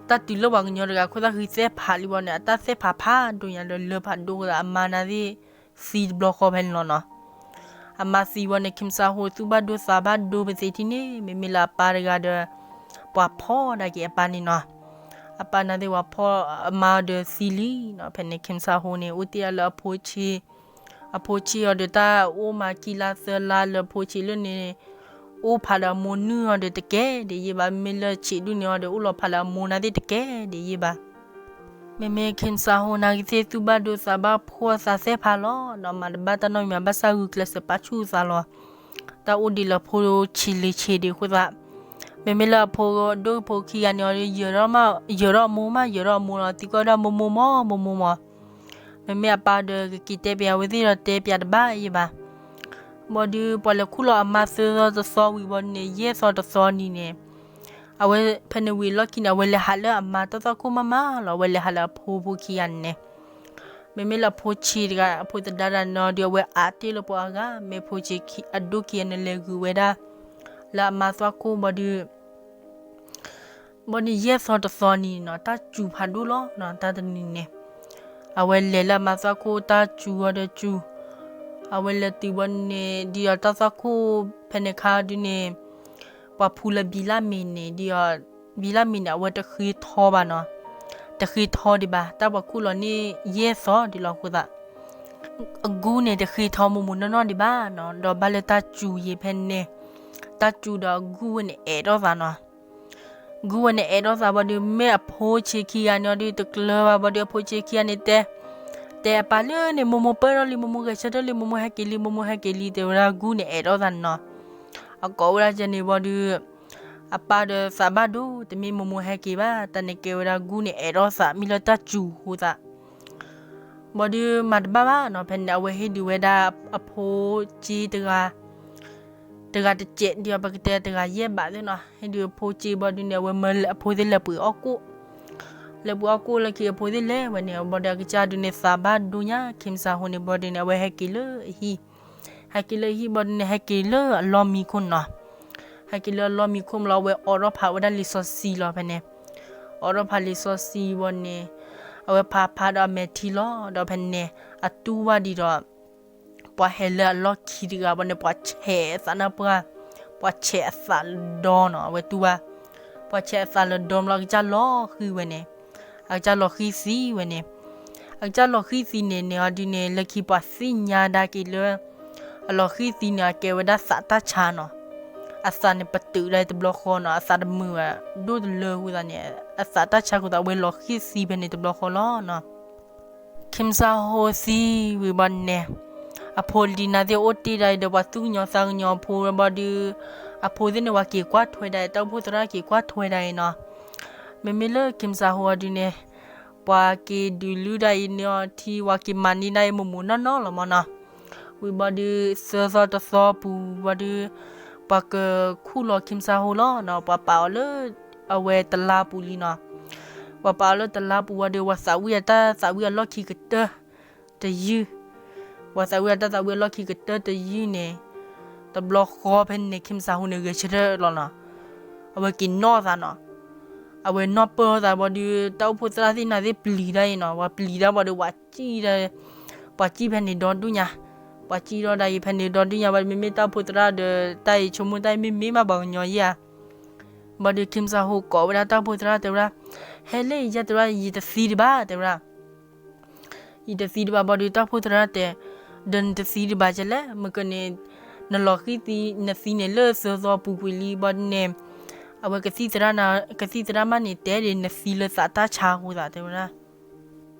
တၢ်တုၤလၢပှၤကညီတဂၤ ခိၣ်သၣ်ဃံသဲဖးလံဝံၤန့ၣ် အတၢ်သဲဖးဖးဒိၣ်ညါဒီး လၢၢ်ဖးဒိၣ်အဃိသတး အမါန့ၣ်သ့ၣ်သံတဘျီဃီဖဲန့ၣ်လီၤနီၤ. အမါသံဝံၤန့ၣ် ခ့ၣ်မစၢ်ဟိသူၣ်ဘၣ်ဒိသးဘၣ်ဒိပသ့ၣ်ထံၣ်န့ၣ် မ့မ့ၢ်လၢအပၢ်တဂၤဒီး ပှၤဖီၣ်ဒၣ်က့ၤအပၢ်န့ၣ်နီၤ. အပၢ်န့ၣ်သ့ၣ်ပှၤဖီၣ်အမါဒီးသံလံနီၤ. ဖဲန့ၣ် ခ့ၣ်မစၢ်ဟိန့ၣ် အိၣ်တ့ၢ်ဒၣ်လၢအဖိဆံး အဖိဆံးအီၤဒီးတၢ်အိၣ်မးခံလါသၢလါလၢအဖိဆံးလၢန့ၣ် အိၣ်ဖးလၢအမိၢ်နုၢ်အီၤဒီးတကဲဒ်ယ့ၢ်ဘၣ်. မ့မ့ၢ်လၢဆံးဒူၣ်န့ၣ်အီၤဒီး အိၣ်လီၤဖးလၢအမိၢ်န့ၣ်သ့ၣ်တကဲဒ်ယ့ၢ်ဘၣ်. မ့မ့ၢ်ခ့ၣ်မစၢ်ဟိန့ၣ်သ့ၣ်သူၣ်ဘၣ်ဒိသးဘၣ်ဖှီၣ်အသးသဲဖးလီၤနီၤ. မၤတဘၣ်တၢ်နီတမံၤ ဘၣ်ဆၣ်ဂုာ်ကျဲးစၢးပာ်ဆူၣ်အသးလီၤ. တၢ်အိၣ်ဒံးလၢဖိဆံးလံၤဆံးဒံးအဃိသတး မ့မ့ၢ်လၢအဖိဒိၣ်ဖိခံဂၤန့ၣ်အီၤဒီး ယၢၤထီၣ်မိၢ်မး ယၢၤထီၣ်မိၢ်လီၤ. သံကွၢ်ဝဲဒၣ်မိၢ်မိၢ်မး မိၢ်မိၢ်မး. မ့မ့ၢ်အပၢ်ဒီးကက့ၤတဲပၠးဝဲသ့ၣ်ဒီးတဲပၠးတဘၣ်ယ့ၢ်ဘၣ်. ဘၣ်ဒီးပှၤလဲၤခူၣ်လီၤအမါသၢသီတသီဝံၤဘၣ်န့ၣ် ယဲၢ်သီတသီနံၤန့ၣ် အဝဲဖဲန့ၣ်ဝံၤအလီၢ်ခံန့ၣ် အဝဲလဲၤဟးလၢအမါတၢ်သွၣ်ခိၣ်မးမးလီၤ. အဝဲလဲၤဟးလၢအဖိဖိခံဂၤန့ၣ် မ့မ့ၢ်လၢအဖိဆံးတဂၤ အဖိသဒါတဂၤန့ၣ်ဒီး အဝဲအါတ့ၢ်လၢပှၤအါဂၤ မ့ၢ်ဖိဆံးအဒိၣ်ခံဂၤန့ၣ် လဲၤဂုာ်ဝဲဒၣ် လၢအမါသွၣ်ခိၣ်ဘၣ်ဒီး ဘၣ်န့ၣ်ယဲၢ်သီတသီနံၤန့ၣ်နီၤ တၢ်စူၤဖးဒိၣ်လီၤနီၤ တၢ်တနံၤန့ၣ် အဝဲလဲၤလၢအမါသွၣ်ခိၣ်တၢ်စူၤအီၤဒီးစူၤ အဝဲလဲၤတုၤဘီန့ၣ် ဒ်အီၤတၢ်သွၣ်ခိၣ်ဖဲန့ၣ်ခါဒုန့ၣ် ပှၤဖူလၢဘံလၢ်မ့ၤန့ၣ် ဒ်အီၤ ဘံလၢ်မ့ၤန့ၣ် အဝဲတဃ့ထီဘၣ်နီၤ, တဃ့ထီဒံးဘၣ်, တၢ်ပှၤခူၣ်လီၤန့ၢ်ယဲၢ်သီဒံးလီၤအဃိသတး အဂူန့ၣ်တဃ့ထီမိၢ်မိၢ်နီၢ်နီၢ်ဒံးဘၣ်နီၤ, ဒီးဘၣ်လၢတၢ်စူၤယံၤဖဲန့ၣ်, တၢ်စူၤဒီးအဂူၢ်ဝဲန့ၣ်အဲၣ်ထီၣ်သးနီၤ. ဂူၢ်ဝဲန့ၣ်အဲၣ်ထီၣ်သးဘၣ်ဒီး မ့ၢ်အဖိဆံးခံဂၤန့ၣ်အီၤဒုး တကျၢၤဘၣ်ဘၣ်ဒီး အဖိဆံးခံဂၤန့ၣ်တဲ, တဲအပၢ်လၢန့ၣ် မိၢ်မိၢ်ပၢၢ်ထီၣ်လံ မိၢ်မိၢ်ဂဲၤဆၢထၢၣ်လံ မိၢ်မိၢ်ဟဲက့ၤလံ မိၢ်မိၢ်ဟဲက့ၤလံ တဲဝဲဒၣ်ဂူၢ်န့ၣ်အဲၣ်ထီၣ်သးနီၤ. အကိးဝဲဒၣ်ကဲန့ၣ်ဘၣ်ဒီး အပၢ်ဒီးသးဘၣ်ဒိ တမ့ၢ်မိၢ်မိၢ်ဟဲက့ၤဘၣ် တၢ်န့ၣ်ကဲဝဲဒၣ်ဂူၢ်န့ၣ်အဲၣ်ထီၣ်သး မ့ၢ်လၢတၢ်စူၤအဃိသတး ဘၣ်ဒီးမၤတဘၣ်ဘၣ်နီၤ, ဖဲန့ၣ် အဝဲဟ့ၣ်ဒုးဝဲဒၣ်အဖိက့တဂၤ, တဂၤတစဲး ဒ်အီၤပကတဲတဂၤယဲၢ်ဘးသ့ၣ်နီၤ, ဟ့ၣ်ဒုးအဖိက့ဘၣ်ဒုးန့ၣ် အဝဲမၢအဖိသ့ၣ်လဲၤပှ့ၤအီၣ်ကိၣ်, လဲၤပှ့ၤအီၣ်ကိၣ်လၢခံအဖိသ့ၣ်လဲၤဝဲန့ၣ် ဘၣ်ဒီးအကစၢ်ဒုးန့ၣ် သးဘၣ်ဒိညါ ခ့ၣ်စၣ်ဟိန့ၣ် ဘၣ်ဒုးန့ၣ် အဝဲဟဲက့ၤလၢအဟံၣ်, ဟဲက့ၤလၢအဟံၣ်ဘၣ်ဒုးန့ၣ် ဟဲက့ၤလၢအလီၢ်မံခိၣ်နီၤ, ဟဲက့ၤလၢအလီၢ်မံခိၣ်မးလီၤ အဝဲအိးထီၣ်ဖးဝဲဒၣ်လံာ်စီဆှံလီၤဖဲန့ၣ်, အိးထီၣ်ဖးလံာ်စီဆှံဘၣ်န့ၣ်, အဝဲဖးဖးဒီးအမဲာ်ထံလီၤ ဒီးဖဲန့ၣ် အတူၢ်ဘၣ်ဒံးဒီး ပှၤဟဲလၢအလီၢ်ခံတဂၤဘၣ်န့ၣ် ပှၤဆဲးအသးနၢ်ပှၢ်, ပှၤဆဲးအသးလၢဒီနီၤ အဝဲတူၢ်ဘၣ်, ပှၤဆဲးအသးလၢဒီမးလီၤ အကစၢ်လီၤဃံၤဝဲန့ၣ်, အကစၢ်လီၤဃံၤသံဝဲန့ၣ်, အကစၢ်လီၤဃံၤသံန့ၣ်န့ၣ်အီၤဒုးန့ၣ် လၢခံပှၤသ့ၣ်ညါဒၣ်က့ၤလၢ အလီၤဃံၤသံန့ၣ် အကဲဝဲဒၣ်သးတၢ်ဆါနီၤ, အသးန့ၣ်ပတုာ်ဒၣ်တဘျီဃီနီၤ, အသးတမုာ်ဘၣ်ဒိၣ်တလၢအဃိသတးန့ၣ် အသးတၢ်ဆါအဃိသတး အဝဲလီၤဃံၤသံဖဲန့ၣ်တဘျီဃီလီၤနီၤ. ခ့ၣ်စၣ်ဟိသံဝံၤဘၣ်န့ၣ်, အဖိလံၤနာ်သ့ၣ်အိၣ်တ့ၢ်ဒၣ်အံၤဒီး ပှၤသူၣ်ကညီၤသးကညီၤအဖိဘၣ်ဒီး, အဖိသ့ၣ်န့ၣ် ပှၤက့ၤကွၢ်ထွဲဒၣ်အံၤ တၢ်အိၣ်ဖှိၣ်သရၣ်က့ၤကွၢ်ထွဲဒၣ်အံၤနီၤ, မ့မ့ၢ်လၢခ့ၣ်စၣ်ဟိအီၤဒုးန့ၣ်, ပှၤက့ၤဒုးလုၢ်ဒၣ်အံၤန့ၣ်အီၤထံ ပှၤက့ၤမၤန့ၢ်ဒၣ်အံၤမိၢ်မိၢ်နီၢ်နီၢ်လီၤမးနီၤ. ဝံၤဘၣ်ဒီး သၢသီတသီပူၤဘၣ်ဒီး, ပှၤကခူၣ်လီၤခ့ၣ်စၣ်ဟိလီၤနီၤ, ပှၤပာ်အီၤလၢ အဝဲတလါပူၤလံနီၤ. ပှၤပာ်အီၤလၢတလါပူၤဘၣ်ဒီး ပှၤသးဝံၣ်အတၢ်သးဝံၣ်အလီၢ်ခံကတၢၢ်တယုၢ်, ပှၤသးဝံၣ်အတၢ်သးဝံၣ်အလီၢ်ခံကတၢၢ်တယုၢ်န့ၣ်, တဘျီဃီဖဲန့ၣ် ခ့ၣ်စၣ်ဟိန့ၣ် ဂဲၤဆၢထၢၣ်လီၤနီၤ. အဝဲက့ၤနီၣ်သးနီၤ. အဝဲနီၣ်ပၢၢ်သးဘၣ်ဒီး တၢ်အိၣ်ဖှိၣ်သရၣ်သ့ၣ်နာ်သ့ၣ်ပျံၤဒၣ်အံၤနီၤ, ပှၤပျံၤဒၣ်ဘၣ်ဒီး ပှၤစံၣ်ဒၣ်, ပှၤစံၣ်ဖဲန့ၣ်ဒီဒူၣ်ညါ, ပှၤစံၣ်ထီၣ်ဒၣ်အံၤဖဲန့ၣ်ဒီဒူၣ်ညါဘၣ်ဒီး မ့မ့ၢ်တၢ်အိၣ်ဖှိၣ်သရၣ်ဒီး တၢ်အံၤဆိကမိၣ်တၢ်အံၤမ့ၢ်မ့ၢ်ဘၣ်ပှၤကညီယဲၢ်ဧါ. ဘၣ်ဒီးခ့ၣ်စၣ်ဟိကိးဝဲဒၣ်တၢ်အိၣ်ဖှိၣ်သရၣ်တဲဝဲဒၣ်, ဟဲလၢယတဲဝဲဒၣ် ယတသံတဘၣ် တဲဝဲဒၣ် ယတသံတဘၣ်ဘၣ်ဒီး တၢ်အိၣ်ဖှိၣ်သရၣ်တဲ, ဒီးနတသံတဘၣ်ကလဲၣ်, မ့ၢ်ကန့ၣ် နလီၤဃံၤသံ နသံန့ၣ်လၢသၢသီပူၤကွံာ်လံဘၣ်န့ၣ်, အဝဲကသံၣ်သရၣ်မးန့ၣ် တဲဒၣ်နသံလၢသးတၢ်ဆါအဃိသး တဲဝဲဒၣ်.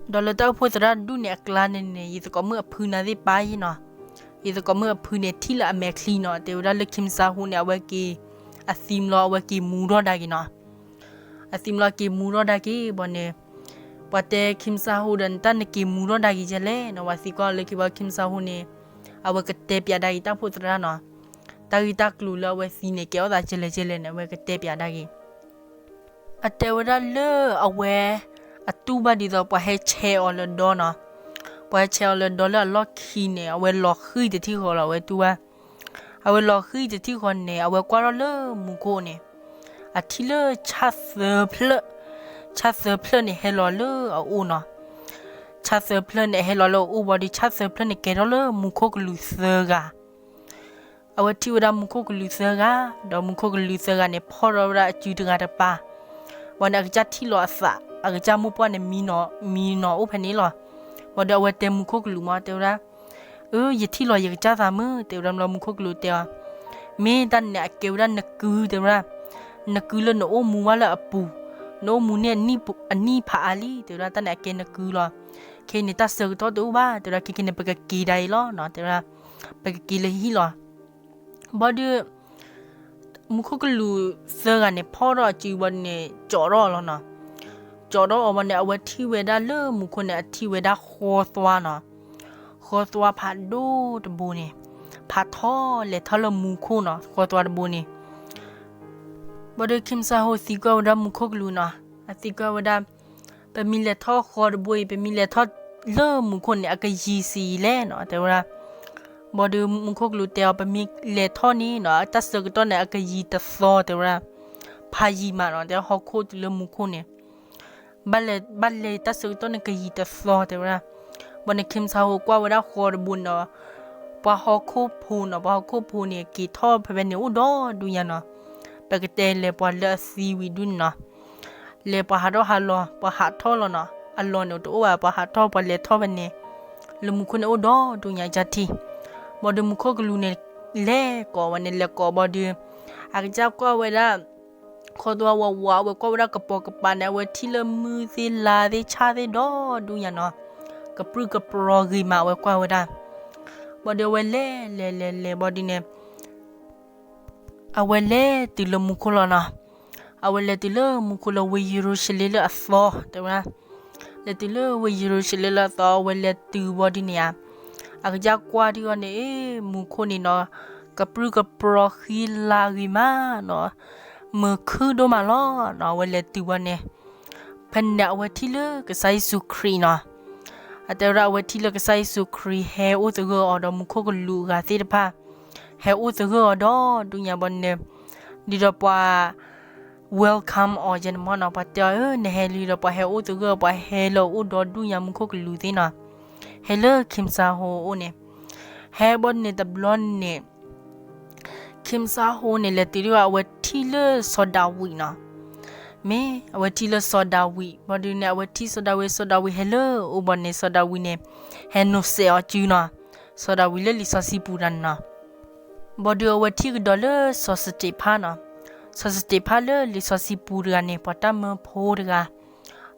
ဒီးလၢတၢ်အိၣ်ဖှိၣ်သရၣ်ဒူၣ်န့ၣ်အကျါန့ၣ်န့ၣ် ယသကိးမုၣ်အဖုနာ်သ့ၣ်ပၢ်ယဲနီၤ, ယသကိးမုၣ်အဖုန့ၣ်ထံၣ်လၢအမဲာ်ချံနီၤ, တဲဝဲဒၣ်လၢခ့ၣ်စၣ်ဟိန့ၣ် အဝဲက့ၤ အသံလီၤ အဝဲက့ၤမူထီၣ်ဒၣ်က့ၤနီၤ. အသံလီၤက့ၤမူထီၣ်ဒၣ်က့ၤဘၣ်န့ၣ်, ပှၤတဲခ့ၣ်စၣ်ဟိဒီး နတၢ်နက့ၤမူထီၣ်ဒၣ်က့ၤကလဲၣ်နီၤ, ပှၤသံကွၢ်လၢခံဘၣ်ခ့ၣ်စၣ်ဟိန့ၣ်, အဝဲကတဲပၠးဒၣ်က့ၤတၢ်အိၣ်ဖှိၣ်သရၣ်နီၤ, တၢ်ဂ့ၢ်တၢ်ကျိၤလၢအဝဲသံန့ၣ် ကဲထီၣ်သးကလဲၣ်ကလဲၣ်န့ၣ် အဝဲကတဲပၠးဒၣ်က့ၤ အတဲဝဲဒၣ်လၢအဝဲ အတူၢ်ဘၣ်ဒ်သိးပှၤဟဲဆဲးအီၤလၢဒီနီၤ, ပှၤဟဲဆဲးအီၤလၢဒီလၢအလီၢ်ခံန့ၣ် အဝဲလီၤဃံၤတထံၣ်ဃီလီၤ အဝဲတူၢ်ဘၣ်. အဝဲလီၤဃံၤတထံၣ်ဃီန့ၣ် အဝဲကွၢ်ထီၣ်လၢမူခိၣ်န့ၣ်, အထံၣ်လၢဆၣ်သၢဖျၢၣ်, ဆၣ်သၢဖျၢၣ်န့ၣ်ဟဲလီၤလၢအအိၣ်နီၤ. ဆၣ်သၢဖျၢၣ်န့ၣ်ဟဲလီၤလၢအအိၣ်ဘၣ်ဒီး ဆၣ်သၢဖျၢၣ်န့ၣ်ကဲထီၣ်လၢမူခိၣ်ကလူးသၢဂၤ အဝဲထံၣ်ဝဲဒၣ်မူခိၣ်ကလူးသၢဂၤ, ဒီးမူခိၣ်ကလူးသၢဂၤန့ၣ် ဖီၣ်ထီၣ်ဝဲဒၣ်အစုတဂၤတပၤ, ဝံၤန့ၣ် အကစၢ်ထံၣ်လီၤအသး, အကစၢ်မိၢ်ပှၢ်န့ၣ် မံနီၤအိၣ်ဖဲန့ၣ်လီၤ. ဝံၤဒီးအဝဲတဲမူခိၣ်ကလူးမး တဲဝဲဒၣ်, အၢ ယထံၣ်လီၤယကစၢ်သးမုၣ် တဲဝဲဒၣ်မးလီၤ. မူခိၣ်ကလူးတဲအီၤ, မ့ၢ်တၢ်န့ၣ်အကဲဝဲဒၣ်နကု တဲဝဲဒၣ်, နကုလၢနအိၣ်မူဘၣ်လၢအပူၤ, နအိၣ်မူန့ၢ်အနံၣ်ဖးအါလံ တဲဝဲဒၣ်, တၢ်န့ၣ်အကဲနကုလီၤ. ခဲအံၤန့ၣ် တၢ်ဆၢကတီၢ်တအိၣ်ဘၣ် တဲဝဲဒၣ်, ခဲခဲန့ၣ် ပကက့ၤဒၣ်အံၤလီၤနီၤ တဲဝဲဒၣ်, ပကက့ၤလၢဟံၣ်လီၤ. ဘၣ်ဒီး မူခိၣ်ကလူးသၢဂၤန့ၣ် ဖီၣ်ထီၣ်အစုဘၣ်န့ၣ် ကၠီးထီၣ်အီၤလီၤနီၤ. ကၠီးထီၣ်အီၤဘၣ်န့ၣ် အဝဲထံၣ်ဝဲဒၣ်လၢမူခိၣ်န့ၣ် အထံၣ်ဝဲဒၣ်ဃီသွါနီၤ. ဃီသွါဖးဒိၣ်တဘိန့ၣ်, ဖးထီလဲၤထီၣ်လၢမူခိၣ်နီၤ ဃီသွါတဘိန့ၣ် ဘၣ်ဒီးခ့ၣ်စၣ်ဟိသံကွၢ်ဝဲဒၣ်မူခိၣ်ကလူးနီၤ, အသံကွၢ်ဝဲဒၣ်, ပမ့ၢ်လဲၤထီၣ်ဃီတဘိအံၤ ပမ့ၢ်လဲၤထီၣ်လၢမူခိၣ်န့ၣ် အကယံၤစ့အံၤလဲၣ်နီၤ တဲဝဲဒၣ်. ဘၣ်ဒီးမူခိၣ်ကလူးတဲအီၤ ပမ့ၢ်လဲၤထီၣ်န့ၣ်နီၤ တၢ်ဆၢကတီၢ်န့ၣ် အကယံၤတသီ တဲဝဲဒၣ်, ဖးယံၤမးနီၤ တဲဝဲဒၣ် ဟီၣ်ခိၣ်တုၤလၢမူခိၣ်န့ၣ် ဘၣ်လဲၤ ဘၣ်လဲၤတၢ်ဆၢကတီၢ်န့ၣ် ကယံၤတသီ တဲဝဲဒၣ်. ဘၣ်န့ၣ် ခ့ၣ်စၣ်ဟိကွၢ်ဝဲဒၣ်ဃီတဘိန့ၣ်ဒီး ပှၤဟီၣ်ခိၣ်ဖိနီၤ, ပှၤဟီၣ်ခိၣ်ဖိန့ၣ် က့ၤထီၣ်ဖဲဖဲန့ၣ်အိၣ်ဒီဒူၣ်ညါနီၤ. ပကတဲလဲၤပှၤလၢအသံဝံၤဒုန့ၣ်နီၤ, လဲၤပှၤဟးထီၣ်ဟးလီၤ ပှၤဟးထီၣ်လီၤနီၤ, အလီၢ်န့ၣ်တအိၣ်ဘၣ် ပှၤဟးထီၣ်ပှၤလဲၤထီၣ်ဖဲန့ၣ်, လၢမူခိၣ်န့ၣ်အိၣ်ဒီဒူၣ်ညါကၢ်ထံ, ဘၣ်ဒီးမူခိၣ်ကလူးန့ၣ် လဲၤကိးဝဲန့ၣ် လဲၤကိးဘၣ်ဒီး, အကစၢ်ကွၢ်ဝဲဒၣ် ခီသဝဝဝ အဝဲကွၢ်ဝဲဒၣ်ကပိာ်ကပၤန့ၣ် အဝဲထံၣ်လၢမုၢ်သ့ၣ်လါသ့ၣ်ဆၣ်သ့ၣ်ဒီဒူၣ်ညါနီၤ, ကပြုၢ်ကပြီၤဂ့ၤမး အဝဲကွၢ်ဝဲဒၣ်, ဘၣ်ဒီးအဝဲလဲၤလဲၤလဲၤလဲၤဘၣ်ဒုန့ၣ် အဝဲလဲၤတုၤလၢမူခိၣ်လီၤနီၤ. အဝဲလဲၤတုၤလၢမူခိၣ်လၢဝ့ၢ်ယရူၤၡလ့ၣ်လၢအသီ တဲဝဲဒၣ်, လဲၤတုၤလၢဝ့ၢ်ယရူၤၡလ့ၣ်လၢအသီ အဝဲလဲၤတုၤဘၣ်ဒုန့ၣ်ဧါ, အကစၢ်ကွၢ်ဒံးအီၤန့ၣ် အ့ မူခိၣ်န့ၣ်နီၤ, ကပြုၢ်ကပြီၤဃံလၤဂ့ၤမးနီၤ, မုာ်ခုၣ်ဒိၣ်မးလီၤနီၤ. အဝဲလဲၤတုၤဘၣ်န့ၣ် ဖဲန့ၣ်အဝဲထံၣ်လၢကစၢ်ယ့ၣ်ၡူးခရံာ်နီၤ. အတဲဝဲဒၣ်အဝဲထံၣ်လၢကစၢ်ယ့ၣ်ၡူးခရံာ်ဟဲအိၣ်သဂၢၢ်အီၤဒီးမူခိၣ်ကလူးအဂၤသ့ၣ်တဖၣ်, ဟဲအိၣ်သဂၢၢ်အီၤဒီဒူၣ်ညါဘၣ်န့ၣ်, ဒ်ဒီးပှၤ welcome အီၤယဲန့ၣ်မ့ၢ်နီၤ, ပှၤတဲအီၤ အၢ နဟဲလံဒီးပှၤဟဲအိၣ်သဂၢၢ် ပှၤဟဲလၢအအိၣ်ဒီဒူၣ်ညါမူခိၣ်ကလူးသ့ၣ်နီၤ, ဟဲလၢ Kim Sa Ho အအိၣ်န့ၣ်, ဟဲဘၣ်န့ၣ်တဘျီန့ၣ် Kim Sa Ho န့ၣ် လဲၤတုၤဒံးဘၣ်အဝဲထံၣ်လၢစီၤဒၤဝံးနီၤ. မ့ၢ်အဝဲထံၣ်လၢစီၤဒၤဝံး ဘၣ်ဒုန့ၣ် အဝဲထံၣ်စီၤဒၤဝံး စီၤဒၤဝံးဟဲလၢအအိၣ်ဘၣ်န့ၣ် စီၤဒၤဝံးန့ၣ် ဟဲနိးစဲးအီၤစုနီၤ. စီၤဒၤဝံးလၢလံာ်စီဆှံပူၤတဂၤန့ၣ်နီၤ. ဘၣ်ဒုအဝဲထံၣ်ကဒီးလၢစီၤစတ့းဖၣ်နီၤ. စီၤစတ့းဖၣ်လၢလံာ်စီဆှံပူၤတဂၤန့ၣ် ပှၤတၢ်မၢဖိတဂၤ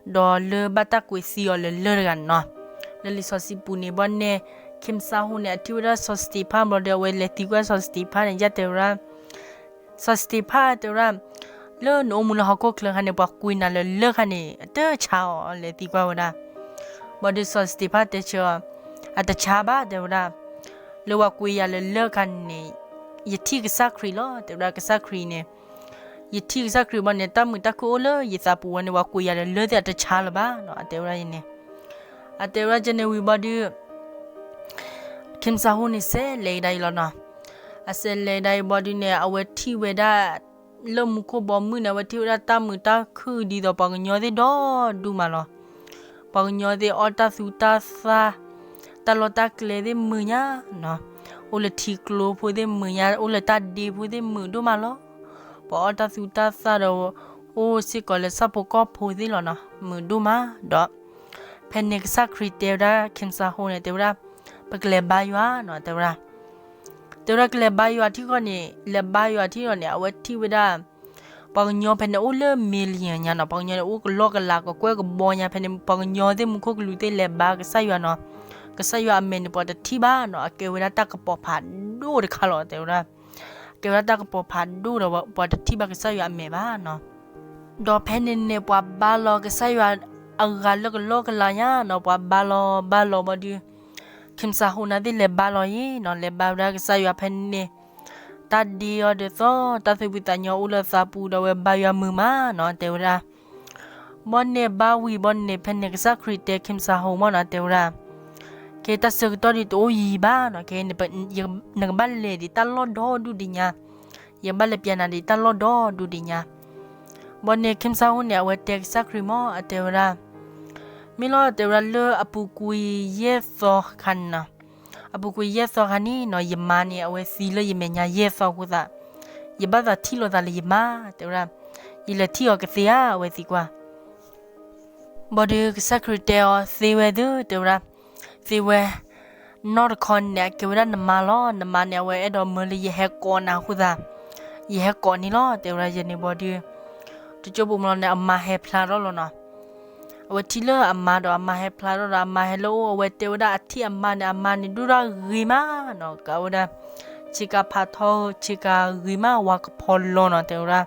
ဒီးလၢဘၣ်တၢ်ကွဲးသံအီၤလၢလၢၢ်တဂၤန့ၣ်နီၤ. လၢလံာ်စီဆှံပူၤန့ၣ် ဘၣ်န့ၣ် Kim Sa Ho န့ၣ် အထံၣ်ဝဲဒၣ်စီၤစတ့းဖၣ် ဘၣ်ဒီးအဝဲလဲၤသံကွၢ်စီၤစတ့းဖၣ်န့ၣ် ယတဲဝဲဒၣ် စီၤစတ့းဖၣ်တဲဝဲဒၣ် လၢနအိၣ်မူလၢဟီၣ်ခိၣ်ချၢခါန့ၣ် ပှၤကွံနၤလၢလၢၢ်ခါန့ၣ် အတဆါအီၤ လဲၤသံကွၢ်ဝဲဒၣ်. ဘၣ်ဒီးစီၤစတ့းဖၣ်တဲဆၢအီၤ အတဆါဘၣ် တဲဝဲဒၣ်, လၢပှၤကွံယၤလၢလၢၢ်ခါန့ၣ် ယထံၣ်ကစၢ်ခရံာ်လီၤ တဲဝဲဒၣ်. ကစၢ်ခရံာ်န့ၣ် ယထံၣ်ကစၢ်ခရံာ်ဘၣ်န့ၣ် တၢ်မုာ်တၢ်ခုၣ်အိၣ်လၢယသးပူၤဝဲန့ၣ် ပှၤကွံယၤလၢလၢၢ်သ့ၣ်အတဆါလၢၤဘၣ်နီၤ အတဲဝဲဒၣ်န့ၣ်. အတဲဝဲဒၣ်ကဲန့ၣ်ဝံၤဘၣ်ဒု Kim Sa Ho န့ၣ် စဲးလဲၤကဒါအံၤလီၤနီၤ. အစဲးလဲၤကဒါအံၤဘၣ်ဒုန့ၣ် အဝဲထံၣ်ဝဲဒၣ် လၢမူခိၣ်ဘီမုၢ်န့ၣ် အဝဲထံၣ်ဝဲဒၣ်တၢ်မုာ်တၢ်ခုၣ်ဒ်သိးပှၤကညီသ့ၣ်ဒီဒူၣ်မးလီၤ. ပှၤကညီသ့ၣ်အီၣ်တၢ်သူတၢ်သၣ်, တၢ်လီၢ်တၢ်ကျဲသ့ၣ်မုာ်ညါနီၤ. အိၣ်လၢထံကျိဖိသ့ၣ်မုာ်ညါ, အိၣ်လၢတၢ်ဒ့ဖိသ့ၣ်မုာ်ဒိၣ်မးလီၤ. ပှၤအီၣ်တၢ်သူတၢ်သၣ်ဒီး အိၣ်စ့ၢ်ကီးလၢဆၣ်ဖိကီၢ်ဖိသ့ၣ်လီၤနီၤ, မုာ်ဒိၣ်မး. ဒီး ဖဲန့ၣ်ကစၢ်ခရံာ်တဲဝဲဒၣ် Kim Sa Ho န့ၣ် တဲဝဲဒၣ် ပကလဲၤဘါယွၤနီၤ တဲဝဲဒၣ်. တဲဝဲဒၣ်ကလဲၤဘါယွၤထံဃီန့ၣ်, လဲၤဘါယွၤထံဃီန့ၣ် အဝဲထံၣ်ဝဲဒၣ် ပှၤကညီဖဲန့ၣ်အိၣ်လၢ million ညါနီၤ, ပှၤကညီန့ၣ်အိၣ်ကလီကလးကကွဲၢ်ကဘီညါ, ဖဲန့ၣ် ပှၤကညီသ့ၣ်မူခိၣ်ကလူးသ့ၣ်လဲၤဘါကစၢ်ယွၤနီၤ. ကစၢ်ယွၤအမဲာ်န့ၣ် ပှၤတထံၣ်ဘၣ်နီၤ, အကဲဝဲဒၣ်တၢ်ကပီၤဖးဒိၣ်တခါလီၤ တဲဝဲဒၣ်. အကဲဝဲဒၣ်တၢ်ကပီၤဖးဒိၣ်ဒီး ပှၤတထံၣ်ဘၣ်ကစၢ်ယွၤအမဲာ်ဘၣ်နီၤ. ဒီးဖဲန့ၣ်န့ၣ် ပှၤဘါလီၤကစၢ်ယွၤအဂၤလၢကလီကလးညါနီၤ, ပှၤဘါလီၤဘါလီၤဘၣ်ဒီး Kim Sa Ho န့ၣ်သ့ၣ်လဲၤဘါလီၤယံၤနီၤ, လဲၤဘါဝဲဒၣ်ကစၢ်ယွၤဖဲန့ၣ် တၢ်ဒ့အီၤဒ်သိး တၢ်သူၣ်ဖှံသးညီအိၣ်လၢသးပူၤဒီး အဝဲဘါယွၤမုာ်မးနီၤ တဲဝဲဒၣ်. ဘၣ်န့ၣ်ဘါဝံၤဘၣ်န့ၣ် ဖဲန့ၣ်ကစၢ်ခရံာ်တဲ Kim Sa Ho မ့ၢ်နီၤ တဲဝဲဒၣ်, ကဲတၢ်ဆၢကတီၢ်ဒ်တအိၣ်ယံၤဘၣ်နီၤ, ကဲ နကဘၣ်လဲၤဒံးတၢ်လီၢ်ဒီဒူၣ်ဒံးညါ, ယကဘၣ်လဲၤပျဲနၤဒံးတၢ်လီၢ်ဒီဒူၣ်ဒံးညါ. ဘၣ်န့ၣ် Kim Sa Ho န့ၣ် အဝဲတဲကစၢ်ခရံာ်မ့ၢ် အတဲဝဲဒၣ်, မ့ၢ်လီၤ တဲဝဲဒၣ် လၢအပူၤကွံာ်ယဲၢ်သီခါန့ၣ်နီၤ, အပူၤကွံာ်ယဲၢ်သီခါန့ၣ်နီၤ ယမါန့ၣ် အဝဲသံလၢယမဲာ်ညါယဲၢ်သီအဃိသတး ယဘၣ်သးထံၣ်လိာ်သးလၢယမါ တဲဝဲဒၣ်, ယလဲၤထံၣ်အီၤကသ့ဧါ အဝဲသံကွၢ်. ဘၣ်ဒီးကစၢ်ခရံာ်တဲအီၤ သ့ဝဲသု တဲဝဲဒၣ်, သ့ဝဲ, နီၢ်တခီန့ၣ် အကဲဝဲဒၣ်နမါလီၤ, နမါန့ၣ် အဝဲအဲၣ်ဒိးမၢလၢယဟဲကိးနၤအဃိသတး ယဟဲကိးန့ၣ်လီၤ တဲဝဲဒၣ်ယဲန့ၣ်ဘၣ်ဒီး, တကၠိပိာ်မုၣ်လီၤန့ၣ် အမါဟဲဖျါထီၣ်လီၤနီၤ. အဝဲထံၣ်လၢအမါဒီး အမါဟဲဖျါထီၣ်ဒီး အမါဟဲလၢအအိၣ် အဝဲတဲဝဲဒၣ်အထံၣ်အမါန့ၣ် အမါန့ၣ်ဒိၣ်တၢ်ဂ့ၤမးနီၤ, ကးဝဲဒၣ် ဆ့ကၤဖးထီ ဆ့ကၤဂ့ၤမး ဝၤကဖီလီၤနီၤ တဲဝဲဒၣ်.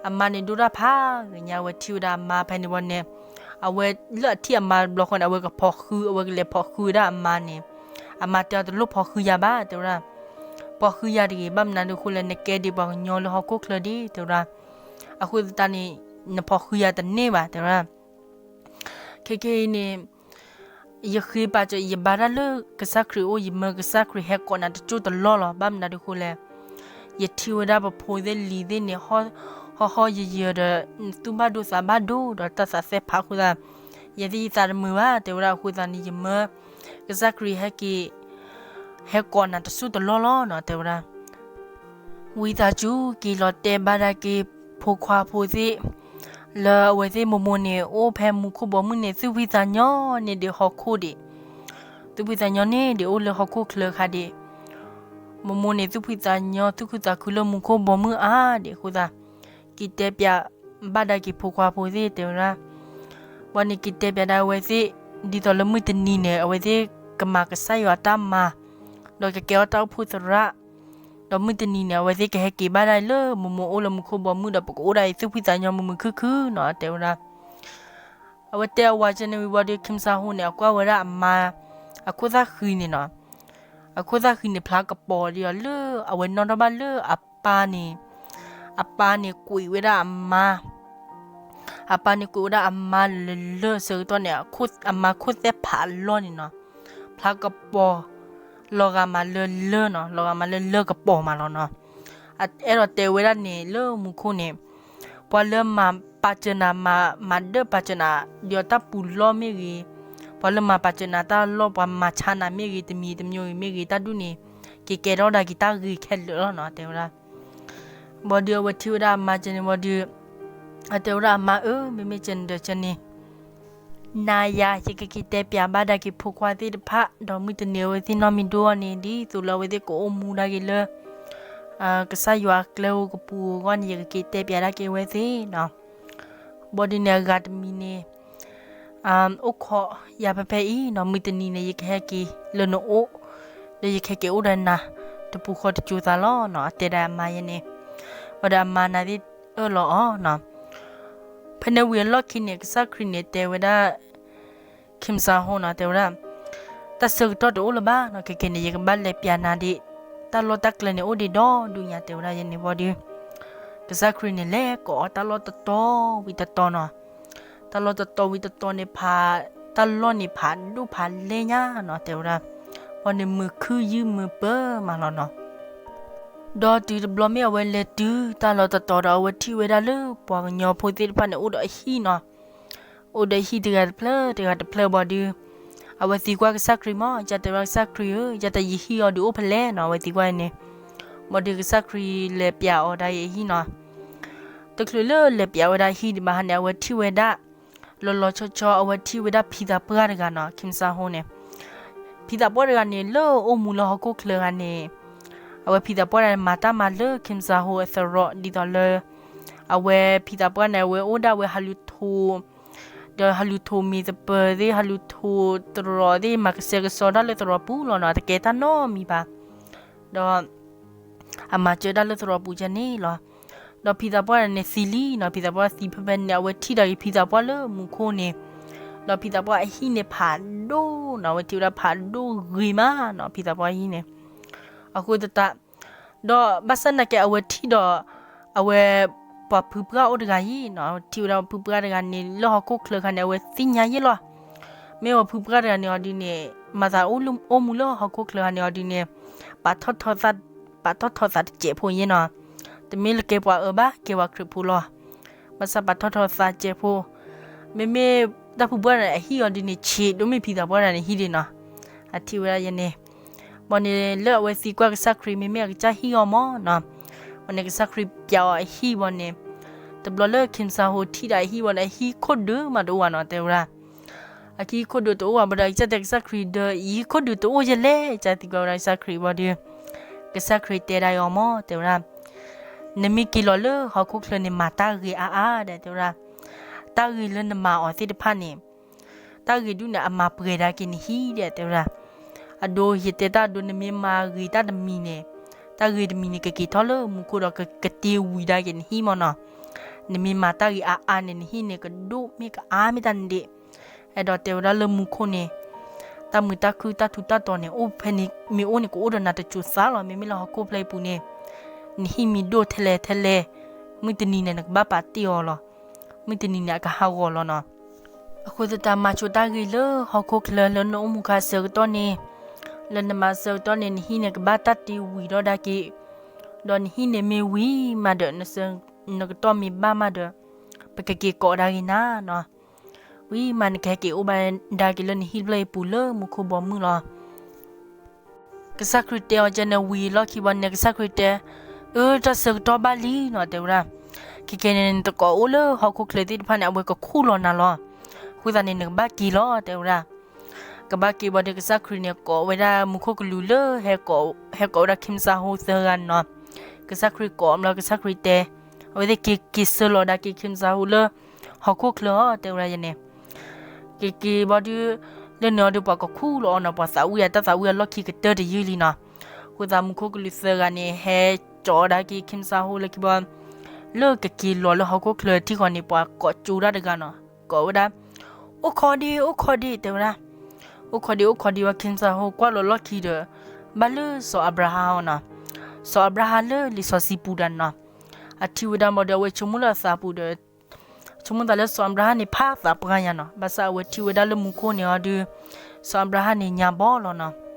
အမါန့ၣ်ဒိၣ်တၢ်ဖးဂ့ၤညါ အဝဲထံၣ်ဝဲဒၣ်အမါဖဲန့ၣ်ဘၣ်န့ၣ်, အဝဲလၢအထံၣ်အမါတဘျီဃီန့ၣ် အဝဲကဖီၣ်ဃု အဝဲကလဲၤဖီၣ်ဃုဝဲဒၣ်အမါန့ၣ်, အမါတဲအီၤတလိၣ်ဖီၣ်ဃုယၤဘၣ် တဲဝဲဒၣ်, ဖီၣ်ဃုယၤတဂ့ၤ ဘၣ်မနုၤဒ်အဃိလဲၣ် နကဲဒံးပှၤကညီလၢဟီၣ်ခိၣ်ချၢဒံး တဲဝဲဒၣ်, အဃိသတးန့ၣ် နဖီၣ်ဃုယၤတန့ၢ်ဘၣ် တဲဝဲဒၣ်. ခဲခဲအံၤန့ၣ် ယဃ့ပာ်စၢၤ ယဘါတၢ်လၢကစၢ်ခရံာ်အအိၣ် ယမၢကစၢ်ခရံာ်ဟဲကိးနၤတကၠိတလီၢ်လီၤ, ဘၣ်မနုၤဒ်အဃိလဲၣ်, ယထံၣ်ဝဲဒၣ်ပဖိသ့ၣ်လံၤသ့ၣ်န့ၣ် ဟီၣ်ဟီၣ်ယၢၤယၢၤဒီး သူၣ်ဘၣ်ဒိသးဘၣ်ဒိဒီးတၢ်သးသ့ၣ်ဖးအဃိသတး, ယဲသ့ၣ်ယသးတမုာ်ဘၣ် တဲဝဲဒၣ်. အဃိသတးန့ၣ် ယမၢကစၢ်ခရံာ်ဟဲက့ၤ ဟဲကိးနၤတစိၢ်တလီၢ်လီၤနီၤ တဲဝဲဒၣ်. ဝံသးစူၤက့ၤလီၤတဲဘၣ်ဒၣ်က့ၤဖိခွါဖိသ့ၣ် လၢအဝဲသ့ၣ်မိၢ်မိၢ်န့ၣ် အိၣ်ဖဲမူခိၣ်ဘီမုၢ်န့ၣ် သူၣ်ဖှံသးညီန့ၣ်ဒံးဟီၣ်ခိၣ်ဒံး, သူၣ်ဖှံသးညီန့ၣ်ဒံးအိၣ်လၢဟီၣ်ခိၣ်ချၢခါဒံး, မိၢ်မိၢ်န့ၣ် သူၣ်ဖှံသးညီ သူၣ်ခုသးခုလၢမူခိၣ်ဘီမုၢ်အါဒံးအဃိသတး က့ၤတဲပျးဘၣ်ဒၣ်က့ၤဖိခွါဖိသ့ၣ် တဲဝဲဒၣ်. ဘၣ်န့ၣ်က့ၤတဲပျးဒၣ်အဝဲသ့ၣ် ဒ်သိးလၢမုၢ်တနံၤန့ၣ် အဝဲသ့ၣ်ကမၤကစၢ်ယွၤတၢ်မၤ, ဒီးကကဲထီၣ်တၢ်အိၣ်ဖှိၣ်သရၣ်, ဒီးမုၢ်တနံၤန့ၣ် အဝဲသ့ၣ်ကဟဲက့ၤဘၣ်ဒၣ်လၢမိၢ်မိၢ်အိၣ်လၢမူခိၣ်ဘီမုၢ်ဒီး ပကအိၣ်ဒၣ်အံၤသူၣ်ဖှံသးညီမုာ်မုာ်ခုၣ်ခုၣ်နီၤ တဲဝဲဒၣ်. အဝဲတဲအဝၤကဲန့ၣ်ဝံၤဘၣ်ဒီး ခ့ၣ်စၢ်ဟိန့ၣ် အကွၢ်ဝဲဒၣ်အမါ အခိၣ်သၣ်ဃံန့ၣ်နီၤ, အခိၣ်သၣ်ဃံန့ၣ် ဖျါကပီၤဒံးအီၤလၢအဝဲနီၣ်ထီၣ်ဘၣ်လၢအပၢ်န့ၣ်, အပၢ်န့ၣ်ကွံာ်ဝဲဒၣ်အမါ အပၢ်န့ၣ်ကွံာ်ဝဲဒၣ်အမါလၢလၢဆၢကတီၢ်န့ၣ် အမါခိၣ်သၣ်ဖးအလီၢ်န့ၣ်နီၤ, ဖျါကပီၤ, လီၤဂာ်မးလၢလၢနီၤ, လီၤဂာ်မးလၢလၢကပီၤမးလီၤနီၤ. အဲၣ်ဒိးတဲဝဲဒၣ်န့ၣ်လၢမူခိၣ်န့ၣ် ပှၤလၢမၤပာ်စၢၤနၤ မၤဒၢၣ်ပာ်စၢၤနၤ ဒ်အီၤတၢ်ပူၤလီၢ်မ့ၢ်ဂ့ၤ, ပှၤလၢမၤပာ်စၢၤနၤတၢ်လီၢ် ပှၤမၤဆါနၤမ့ၢ်ဂ့ၤ တမံၤတမံၤဂ့ၤမ့ၢ်ဂ့ၤ တၢ်ဒူၣ်န့ၣ် က့ၤကဲထီၣ်ဒၣ်က့ၤတၢ်ဂ့ၤခဲလၢာ်လီၤနီၤ တဲဝဲဒၣ်. ဘၣ်ဒီးအဝဲထံၣ်ဝဲဒၣ်အမါကဲန့ၣ်ဘၣ်ဒီး အတဲဝဲဒၣ်အမါဧၢ မ့မ့ၢ်ကဲန့ၣ်ဒီးကဲန့ၣ် နၤယၤ ယကက့ၤတဲပျးဘၣ်ဒၣ်က့ၤဖိခွါသ့ၣ်တဖၣ် ဒီးမုၢ်တနံၤအဝဲသ့ၣ်နီၢ်မ့ၢ်ဒိၣ်အီၤန့ၣ် ဒ်သိးလၢအဝဲသ့ၣ်ကအိၣ်မူဒၣ်က့ၤလၢ ကစၢ်ယွၤအကျဲအိၣ်ကပူၤအဂီၢ်န့ၣ် ယကက့ၤတဲပျးဒၣ်က့ၤအဝဲသ့ၣ်နီၤ. ဘၣ်ဒီးန့ၣ်အဂၤတမံၤန့ၣ် အိၣ်ခိးယၤဖဲဖဲအံၤနီၤ မုၢ်တနံၤန့ၣ် ယကဟဲက့ၤလၢနအိၣ် ဒီးယကဟဲက့ၤအိၣ်ဒီးနၤ တပူၤဃီတစိၤသးလီၤနီၤ အတဲဒၣ်အမါယဲန့ၣ်. ဘၣ်ဒီးအမါန့ၣ်သ့ၣ်အၢၣ်လီၤအီၤနီၤ. ဖဲန့ၣ်ဝံၤအလီၢ်ခံန့ၣ် ကစၢ်ခရံာ်န့ၣ်တဲဝဲဒၣ် ခ့ၣ်စၢ်ဟိနီၤ တဲဝဲဒၣ် တၢ်ဆၢကတီၢ်တအိၣ်လၢၤဘၣ်နီၤ ခဲကနံၣ်န့ၣ် ယကဘၣ်လဲၤပျးနၤဒ် တၢ်လီၢ်တၢ်ကျဲန့ၣ် အိၣ်ဒံးဒီဒူၣ်ညါ တဲဝဲဒၣ်ယဲန့ၣ်ဘၣ်ဒီး ကစၢ်ခရံာ်န့ၣ် လဲၤကိးအီၤတၢ်လီၢ်တတီၤဝံၤတတီၤနီၤ. တၢ်လီၢ်တတီၤဝံၤတတီၤန့ၣ်ဖး တၢ်လီၢ်န့ၣ်ဖးဒိၣ်ဖးလဲၢ်ညါနီၤ တဲဝဲဒၣ်. ဘၣ်န့ၣ်မုာ်ခုၣ်ယုၢ်မုာ်ပၢၤမးလီၤနီၤ. ဒီးတုၤတဘျီမ့ၢ်အဝဲလဲၤတုၤတၢ်လီၢ်တတီၤဒီး အဝဲထံၣ်ဝဲဒၣ်လၢပှၤကညီဖိသ့ၣ်တဖၣ်န့ၣ် အိၣ်ဒီးအဟံၣ်နီၤ. အိၣ်ဒီးဟံၣ်တဂၤတဖျၢၣ်တဂၤတဖျၢၣ်ဘၣ်ဒီး အဝဲသံကွၢ်ကစၢ်ခရံာ်မး ယတဲဝဲဒၣ်ကစၢ်ခရံာ်ဧၢ ယတၢ်ယဟံၣ်အီၤဒုးအိၣ်ဖဲလဲၣ်နီၤ အဝဲသံကွၢ်န့ၣ်. ဘၣ်ဒီးကစၢ်ခရံာ်လဲၤပျးအီၤဒၣ်အဟံၣ်နီၤ. တချုးလၢလဲၤပျးဝဲဒၣ်ဟံၣ်ဒံးဘၣ်ဟါန့ၣ် အဝဲထံၣ်ဝဲဒၣ် လီၤလီၤဆီဆီ အဝဲထံၣ်ဝဲဒၣ်ဖံသးပှၢ်တဂၤနီၤ ခ့ၣ်စၢ်ဟိန့ၣ်. ဖံသးပှၢ်တဂၤန့ၣ် လၢအိၣ်မူလၢဟီၣ်ခိၣ်ချၢဂၤန့ၣ် အဝဲဖံသးပှၢ်တဂၤန့ၣ် မၤတၢ်မၤလၢခ့ၣ်စၢ်ဟိအသရိာ် ဒ်သိးလၢ အဝဲဖံသးပှၢ်န့ၣ် အဝဲအိၣ်ဒၣ်ဝဲဟးလူၤထိး ဒီးဟးလူၤထိးမ့ၤသပၢၤသ့ၣ် ဟးလူၤထိးသရိာ်သ့ၣ် မၤကစဲကစီဒၣ်လၢသရိာ်ပူၤလီၤနီၤ တကဲတၢ်နီတမံၤဘၣ်. ဒီး အမၤစၢၤဒၣ်လၢသရိာ်ပူၤကဲန့ၣ်လီၤ. ဒီးဖံသးပှၢ်န့ၣ်သံလံနီၤ ဖံသးပှၢ်သံဖဲဖဲန့ၣ် အဝဲထံၣ်ဒၣ်က့ၤဖံသးပှၢ်လၢမူခိၣ်န့ၣ်, ဒီးဖံသးပှၢ်အဟံၣ်န့ၣ်ဖးဒိၣ်နီၤ အဝဲထံၣ်ဝဲဒၣ်ဖးဒိၣ်ဂ့ၤမးနီၤ ဖံသးပှၢ်အဟံၣ်န့ၣ်. အဃိသတး ဒီးဘၣ်ဆၣ်နာ်က့အဝဲထံၣ်ဒီး အဝဲ ပှၤဖုပှၢ်အိၣ်တဂၤအံၤနီၤ ထံၣ်ဝဲဒၣ်ဖုပှၢ်တဂၤန့ၣ် လၢဟီၣ်ခိၣ်ချၢခါန့ၣ် အဝဲသ့ၣ်ညါယဲလီၤ. မ့ၢ်ဝဲဖုပှၢ်တဂၤန့ၣ်အီၤဒ်န့ၣ် မၤသးအိၣ်မူလၢဟီၣ်ခိၣ်ချၢခါန့ၣ်အီၤဒ်န့ၣ် ပာ်ထီၣ်ထီသး ပာ်ထီၣ်ထီသးတစဲးဖိယဲနီၤ. တမ့ၢ်လၢကဲပှၤအၢဘၣ် ကဲပှၤခရံာ်ဖိလီၤ. ဘၣ်ဆၣ်ပာ်ထီၣ်ထီသးတစဲးဖိ မ့မ့ၢ်တၢ်ဖုပှၢ်န့ၣ် အဟံၣ်အီၤဒ်န့ၣ် ဆံးဒိၣ်မ့ၢ်ဖံသးပှၢ်တဂၤန့ၣ်ဟံၣ်ဒံးနီၤ. အထံၣ်ဝဲဒၣ်ယဲန့ၣ် ဘၣ်န့ၣ်လၢအဝဲသံကွၢ်ကစၢ်ခရံာ် မ့မ့ၢ်အကစၢ်ဟံၣ်အီၤမးနီၤ. ဘၣ်န့ၣ်ကစၢ်ခရံာ်ပျးအီၤအဟံၣ်ဘၣ်န့ၣ် တဘျီလၢခ့ၣ်စၢ်ဟိထံၣ်ဒၣ်အဟံၣ်ဘၣ်ဒီး အဟံၣ်ခိၣ်ဒုးမးတအိၣ်ဘၣ်နီၤ တဲဝဲဒၣ်. အဟံၣ်ခိၣ်ဒုးတအိၣ်ဘၣ်ဘၣ်ဒီး ကစၢ်တဲကစၢ်ခရံာ်ဒီး ယဟံၣ်ခိၣ်ဒုးတအိၣ်ယဲလဲၣ် ကစၢ်သံကွၢ်ဝဲဒၣ်ကစၢ်ခရံာ်ဘၣ်ဒီး ကစၢ်ခရံာ်တဲဒၣ်အီၤမး တဲဝဲဒၣ် နမ့ၢ်က့ၤလီၤလၢဟီၣ်ခိၣ်ချၢန့ၣ် မၤတၢ်ဂ့ၤအါအါဒီး တဲဝဲဒၣ် တၢ်ဂ့ၤလၢနမၤအီၤသ့ၣ်တဖၣ်န့ၣ် တၢ်ဂ့ၤဒုးန့ၣ် အမၤပှဲၤဒၣ်က့ၤနဟံၣ်ဒီး တဲဝဲဒၣ်. အဒိ ယတဲတၢ်အဒိ နမ့ၢ်မၤဂ့ၤတၢ်တမံၤန့ၣ် တၢ်ဂ့ၤတမံၤန့ၣ် ကက့ၤထီၣ်လၢမူခိၣ်ဒီး ကတ့ဝံၤဒၣ်က့ၤနဟံၣ်မးနီၤ. နမ့ၢ်မၤတၢ်ဂ့ၤအါအါန့ၣ် နဟံၣ်န့ၣ် ကဒိၣ်မ့ၢ်ကအါမ့ၢ်တၢ်န့ၣ်ဒံး အဲၣ်ဒိးတဲဝဲဒၣ်လၢမူခိၣ်န့ၣ် တၢ်မုာ်တၢ်ခုၣ်တၢ်ထူးတၢ်တီၤန့ၣ် အိၣ်ဖဲန့ၣ် မ့ၢ်အိၣ်န့ၣ် ကအိၣ်ဒီးနၤတစိၤသးလီၤ. မ့မ့ၢ်လၢဟီၣ်ခိၣ်ဖျၢၣ်အံၤပူၤန့ၣ် နဟံၣ်မ့ၢ်ဒိၣ်ထဲလဲၣ်ထဲလဲၣ် မုၢ်တနံၤန့ၣ် နကဘၣ်ပာ်တ့ၢ်အီၤလီၤ. မုၢ်တနံၤန့ၣ် အကဟးဂီၤလီၤနီၤ. အဃိသတးမၤဆိတၢ်ဂ့ၤလၢဟီၣ်ခိၣ်ချၢလၢနအိၣ်မူခါဆၢကတီၢ်န့ၣ် လၢနမၤဆၢကတီၢ်န့ၣ် နဟံၣ်န့ၣ်ကဘၣ်တၢ်တ့ဝံၤဒီးဒၣ်က့ၤ ဒီးနဟံၣ်န့ၣ်မ့ၢ်ဝံၤမးဒီး နကတီၢ်မ့ၢ်ဘၣ်မးဒီး ပကက့ၤကိးဒၣ်က့ၤနၤနီၤ. ဝံၤမးနကဟဲက့ၤအိၣ်ဘၣ်ဒၣ်က့ၤလၢနဟံၣ်တဖျၢၣ်အံၤပူၤလၢမူခိၣ်ဘီမုၢ်လီၤ. ကစၢ်ခရံာ်တဲအီၤကဲန့ၣ် ဝံၤလီၢ်ခံဘီန့ၣ် ကစၢ်ခရံာ်တဲ, အၢ တၢ်ဆၢကတီၢ်ဘၣ်လံနီၤ တဲဝဲဒၣ်, ခဲကဲန့ၣ် နတကိးအိၣ်လၢဟီၣ်ခိၣ်ချၢသ့ၣ်တဖၣ်န့ၣ် အဝဲကခူၣ်လီၤနၤလီၤ. အဃိသတးန့ၣ် နကဘၣ်က့ၤလီၤ တဲဝဲဒၣ်. ကဘၣ်က့ၤဘီဒီး ကစၢ်ခရံာ်န့ၣ် ကိးဝဲဒၣ်မူခိၣ်ကလူးလၢ ဟဲကိးဝဲဒၣ် ခ့မစၢ်ဟိသၢဂၤန့ၣ်နီၤ. ကစၢ်ခရံာ်ကိးမးလီၤ ကစၢ်ခရံာ်တဲ, အဝဲသ့ၣ်က့ၤက့ၤဆၢလီၤဒၣ်က့ၤ ခ့မစၢ်ဟိလၢ ဟီၣ်ခိၣ်ချၢအီၤ တဲဝဲဒၣ်ယဲန့ၣ်. က့ၤက့ၤဘီဒုး လၢန့ၣ်အီၤဒုး ပှၤကခူၣ်လီၤအီၤနီၤ, ပှၤသးဝံၣ်အတၢ်သးဝံၣ်အလီၢ်ခံ ကတၢၢ်တယုၢ်လံနီၤ. အဃိသတး မူခိၣ်ကလူးသၢဂၤန့ၣ် ဟဲကၠီၤဒၣ်က့ၤ ခ့မစၢ်ဟိလၢခံဘီ, လၢကက့ၤလီၤလၢဟီၣ်ခိၣ်ချၢထံဃီန့ၣ် ပှၤကိးကၠိဒၣ်တဂၤနီၤ, ကိးဝဲဒၣ်, အိၣ်ခိးဒံး အိၣ်ခိးဒံး တဲဝဲဒၣ်. အိၣ်ခိးဒံး အိၣ်ခိးဒံးဝဲ ခ့မစၢ်ဟိကွၢ်လီၤလီၢ်ခံဒီး ဘၣ်လၢစီၤအၤဘြၤဟၣ်အီၤနီၤ. စီၤအၤဘြၤဟၣ်လၢလံာ်စီဆှံပူၤဒၣ်နီၤ. အထံၣ်ဝဲဒၣ်ဘီဒီး အဝဲဆိကမိၣ်လၢအသးပူၤဒီး ဆိကမိၣ်သးလၢစီၤအၤဘြၤဟၣ်န့ၣ် ဖးသးပှၢ်ညါနီၤ. ဘၣ်ဆၣ်အဝဲထံၣ်ဝဲဒၣ်လၢမူခိၣ်န့ၣ်အီၤဒုး စီၤအၤဘြၤဟၣ်န့ၣ်ညါဘီလီၤနီၤ.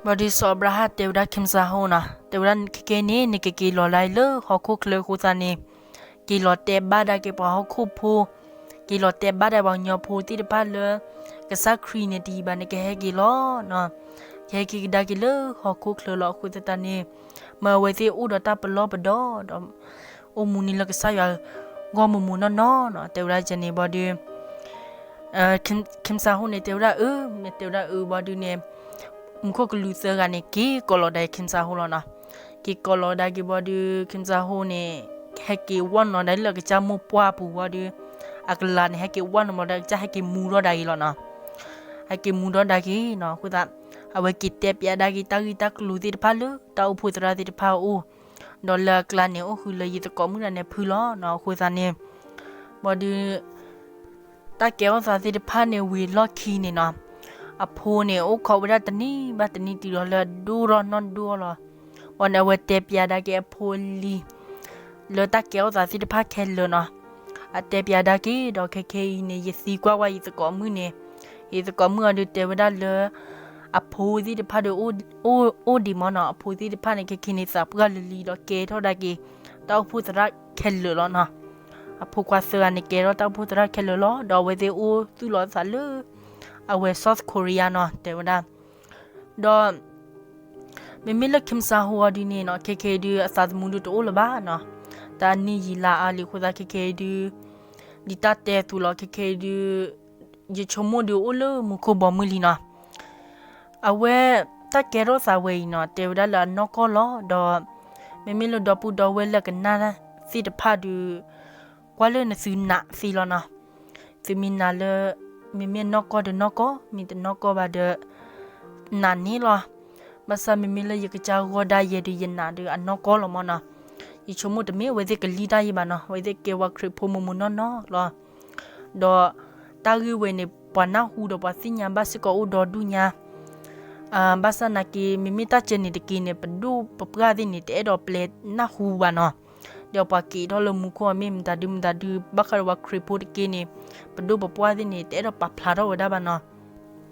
ဘီဒုးစီၤအၤဘြၤဟၣ်တဲဝဲဒၣ် ခ့မစၢ်ဟိနီၤ, တဲဝဲဒၣ် ခဲကဲန့ၣ် နကက့ၤလီၤလၢလၢဟီၣ်ခိၣ်ချၢအဃိသတးန့ၣ် က့ၤလီၤတဲဘၣ်ဒၣ်က့ၤပှၤဟီၣ်ခိၣ်ဖိ, က့ၤလီၤတဲဘၣ်ဒၣ်ပှၤကညီဖိသ့ၣ်တဖၣ်လၢ ကစၢ်ခရံာ်န့ၣ်တယံာ်ဘၣ်န့ၣ် ကဟဲက့ၤလီၤနီၤ. ကဟဲက့ၤကဒါက့ၤလၢဟီၣ်ခိၣ်ချၢလီၤ. အဃိသတးန့ၣ် မ့ၢ်အဝဲသ့ၣ်အိၣ်ဒီးတၢ်ပလီၢ်ပဒီဒီး အိၣ်မူန့ၣ်လၢကစၢ်ယွၤဂီၢ်မိၢ်မိၢ်နီၢ်နီၢ်နီၤ, တဲဝဲဒၣ်ကဲန့ၣ်ဘီဒုး ခ့မစၢ်ဟိန့ၣ် တဲဝဲဒၣ်အၢ, မ့ၢ်တဲဝဲဒၣ်အၢဘီဒုးန့ၣ် မူခိၣ်ကလူးသၢဂၤန့ၣ် က့ၤကိးလီၤဒၣ်ခ့မစၢ်ဟိလီၤနီၤ. က့ၤကိးလီၤဒၣ်က့ၤဘီဒုး ခ့မစၢ်ဟိန့ၣ် ဟဲက့ၤဝီၢ်နီၤဒၣ်လၢအကစၢ်မိၢ်ပှၢ်ပူၤဘီဒုး အကလၤန့ၣ် ဟဲက့ၤဝီၢ်နီၤဘီဒုး အကစၢ်ဟဲက့ၤမူထီၣ်ဒၣ်က့ၤလီၤနီၤ. ဟဲက့ၤမူထီၣ်ဒၣ်က့ၤနီၤ. အဃိသတး အဝဲက့ၤတဲပျးဒၣ်က့ၤတၢ်ဂ့ၢ်တၢ်ကျိၤသ့ၣ်တဖၣ်လၢတၢ်အိၣ်ဖှိၣ်သရၣ်သ့ၣ်တဖၣ်အအိၣ်, ဒီးလၢအကျါန့ၣ် အိၣ်ဃုာ်လၢယသကိးမုၣ်တဂၤန့ၣ်ဖုလီၤနီၤ. အဃိသတးန့ၣ် ဘီဒုး တၢ်ကဲထီၣ်သးသ့ၣ်တဖၣ်န့ၣ် ဝံၤလီၢ်ခံန့ၣ်နီၤ, အဖိန့ၣ် အိၣ်ခိးဝဲဒၣ်တနံၤဘၣ်တနံၤတုၤဒီးလၢအဒိၣ်ထီၣ်နီၢ်ဒိၣ်လီၤ. ဘီန့ၣ် အဝဲတဲပျးဒၣ်က့ၤအဖိအလံၤ လၢတၢ်ကဲထီၣ်သးသ့ၣ်တဖၣ်ခဲလၢာ်နီၤ. အတဲပျးဒၣ်က့ၤဒီး ခဲခဲအံၤန့ၣ် ယသံကွၢ်ဝဲယသကိးမုၣ်န့ၣ်, ယသကိးမုၣ်အီၤဒုးတဲဝဲဒၣ်လၢ အဖိသ့ၣ်တဖၣ်ဒီး အိၣ်ဒံးမ့ၢ်နီၤ, အဖိသ့ၣ်တဖၣ်န့ၣ် ခဲခဲန့ၣ် သးပှၢ်လံၤလံၤဒီးကဲထီၣ်ဒၣ်က့ၤ တၢ်အိၣ်ဖှိၣ်သရၣ်ခဲလၢာ်လီၤနီၤ. အဖိခွါသၢဂၤန့ၣ် ကဲထီၣ်တၢ်အိၣ်ဖှိၣ်သရၣ်ခဲလၢာ်လီၤ. ဒီးအဝဲသ့ၣ်အိၣ်သူၣ်လီၤသးလၢ အဝဲ South Korea နီၤ တဲဝဲဒၣ်. ဒီး မ့မ့ၢ်လၢခ့မစၢ်ဟိအီၤဒုးန့ၣ်နီၤ, ခဲခဲအံၤဒုး အသးသမူဒုးတအိၣ်လၢၤဘၣ်နီၤ. တၢ်နံၣ်ယံာ်လါအါလံအဃိသတး ခဲခဲအံၤဒုး ဒ်တၢ်တဲအသိးလီၤ. ခဲခဲအံၤဒုး ယဆိကမိၣ်ဒုးအိၣ်လၢမူခိၣ်ဘီမုၢ်လံနီၤ. အဝဲ တၢ်ကဲထီၣ်သးဝဲအံၤနီၤ တဲဝဲဒၣ်လၢအနီၢ်ကီၢ်လီၤ. ဒီး မ့မ့ၢ်လၢဒီပုၢ်ဒီဝဲၢ်လၢကနၣ်သ့ၣ်တဖၣ်ဒုး ကွၢ်လၢနသုနာ်သ့လီၤနီၤ. သုမ့ၢ်နာ်လၢ မ့မ့ၢ်နီၢ်ကီၢ်ဒီးနီၢ်ကီၢ်, မ့ၢ်တနီၢ်ကီၢ်ဘၣ်ဒီး နာ်န့ၣ်လီၤ. ဘၣ်ဆၣ်မ့မ့ၢ်လၢယကစၢ်ဂီၢ်ဒၣ်ယဲဒုး ယနာ်ဒုးအနီၢ်ကီၢ်လီၤမ့ၢ်နီၤ. ယဆိကမိၣ်တမ့ၢ်အဝဲသ့ၣ်ကလံၣ်တၢ်ယဲဘၣ်နီၤ, အဝဲသ့ၣ်ကဲဝဲခရံာ်ဖိမိၢ်မိၢ်နီၢ်နီၢ်လီၤ. ဒီးတၢ်ဂ့ၢ်ဝဲန့ၣ် ပှၤနၢ်ဟူဒီးပှၤသ့ၣ်ညါဘၣ်စ့ၢ်ကီးအိၣ်ဒီဒူၣ်ညါ. ဘၣ်ဆၣ်နာ်က့ မ့မ့ၢ်တၢ်ကဲန့ၣ်တက့ၢ်န့ၣ် ပဒိၣ်ပပှၢ်သ့ၣ်န့ၣ် တအဲၣ်ဒိးပျဲနၢ်ဟူဘၣ်နီၤ. ဒီးပှၤက့ၤထီၣ်လၢမူခိၣ်အမ့ၢ်မတၤဒုမတၤဒု ဘၣ်ဃးဒီးပှၤခရံာ်ဖိတက့ၢ်န့ၣ် ပဒိၣ်ပပှၢ်သ့ၣ်န့ၣ် တအဲၣ်ဒိးပာ်ဖျါထီၣ်ဝဲဒၣ်ဘၣ်နီၤ.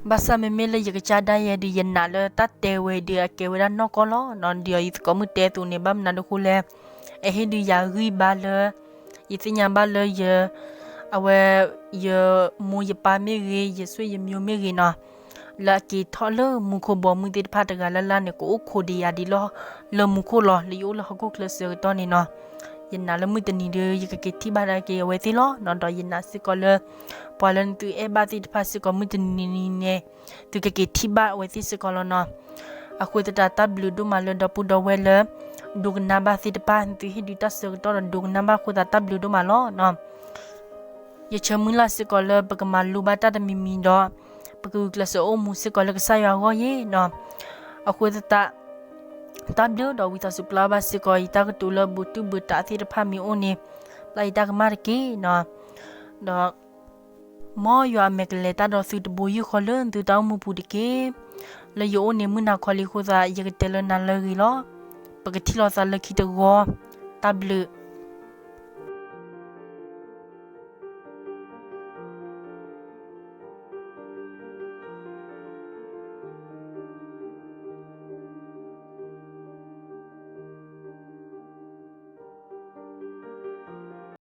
ဘၣ်ဆၣ်မ့မ့ၢ်လၢယကစၢ်ဒၣ်ယဲဒုး ယနာ်လၢတၢ်တဲဝဲဒုး အကဲဝဲဒၣ်နီၢ်ကီၢ်လီၤနီၤ. ဒီးယသကိးမုၣ်တဲအသိးန့ၣ် ဘၣ်မနုၤဒုဃိလဲၣ်, အဟ့ၣ်ဒုးယၤဂံၢ်ဘါလၢ ယသ့ၣ်ညါဘၣ်လၢယ အဝဲ ယမိၢ်ယပၢ်မ့ၢ်ဂ့ၤ, ယဆွေယမျိုးမ့ၢ်ဂ့ၤနီၤ, လၢအက့ၤထီၣ်လၢမူခိၣ်ဘီမုၢ်သ့ၣ်တဖၣ်တဂၤလၢ်လၢ်န့ၣ် ကအိၣ်ခိးဒံးယၤဒ်လီၤ လၢမူခိၣ်လီၤ. လၢယအိၣ်လၢဟီၣ်ခိၣ်ချၢအဆၢကတီၢ်န့ၣ်နီၤ, ယနာ်လၢမုၢ်တနံၤဒီး ယကက့ၤထံၣ်ဘၣ်ဒၣ်က့ၤအဝဲသ့ၣ်လီၤနီၤ. ဒီးယနာ်စ့ၢ်ကီးလၢ ပှၤလၢနသုအဲၣ်ဘၣ်သ့ၣ်တဖၣ်စ့ၢ်ကီး မုၢ်တနံၤန့ၣ် သုကက့ၤထံၣ်ဘၣ်အဝဲသ့ၣ်စ့ၢ်ကီးလီၤနီၤ. အဃိသတး တၢ်ဘျုးဒိၣ်မးလၢဒီပုၢ်ဒီဝဲၢ်လၢ ဒိကနၣ်ဘၣ်သ့ၣ်တဖၣ်, နသုဟ့ၣ်ဒုးတၢ်ဆၢကတီၢ်ဒီးဒိကနၣ်ဘၣ်အဃိသတး တၢ်ဘျုးဒိၣ်မးလီၤနီၤ. ယဆၢမုၢ်လၢ်စ့ၢ်ကီးလၢ ပကမၤလိဘၣ်တၢ်တမံၤမံၤဒီး ပကဂုာ်ကျဲးစၢးအိၣ်မူစ့ၢ်ကီးလၢကစၢ်ယွၤအဂီၢ်ယဲနီၤ. အဃိသတး တၢ်ဘျုးဒီးဝံသးစူၤပျၢ်ဘၣ်စ့ၢ်ကီး ယတၢ်ကတိၤလၢဘူးတုၢ်ဘူးတးသ့ၣ်တဖၣ်မ့ၢ်အိၣ်န့ၣ် ပျၢ်ယတၢ်ကမၣ်တက့ၢ်နီၤ. ဒီး မ်ယွၤအမဲာ်ကလဲၤတၢ်ဒီးသုတဘိယူၢ်ဃီလၢသုတၢ်အိၣ်မူပူၤတက့ၢ်. လၢယအိၣ်န့ၣ်မုၢ်နၤခီလံအဃိသတး ယကတဲလၢနၤလၢအဂ့ၤလီၤ. ပကထံၣ်လိာ်သးလၢခံတဂီၤ, တၢ်ဘျုး.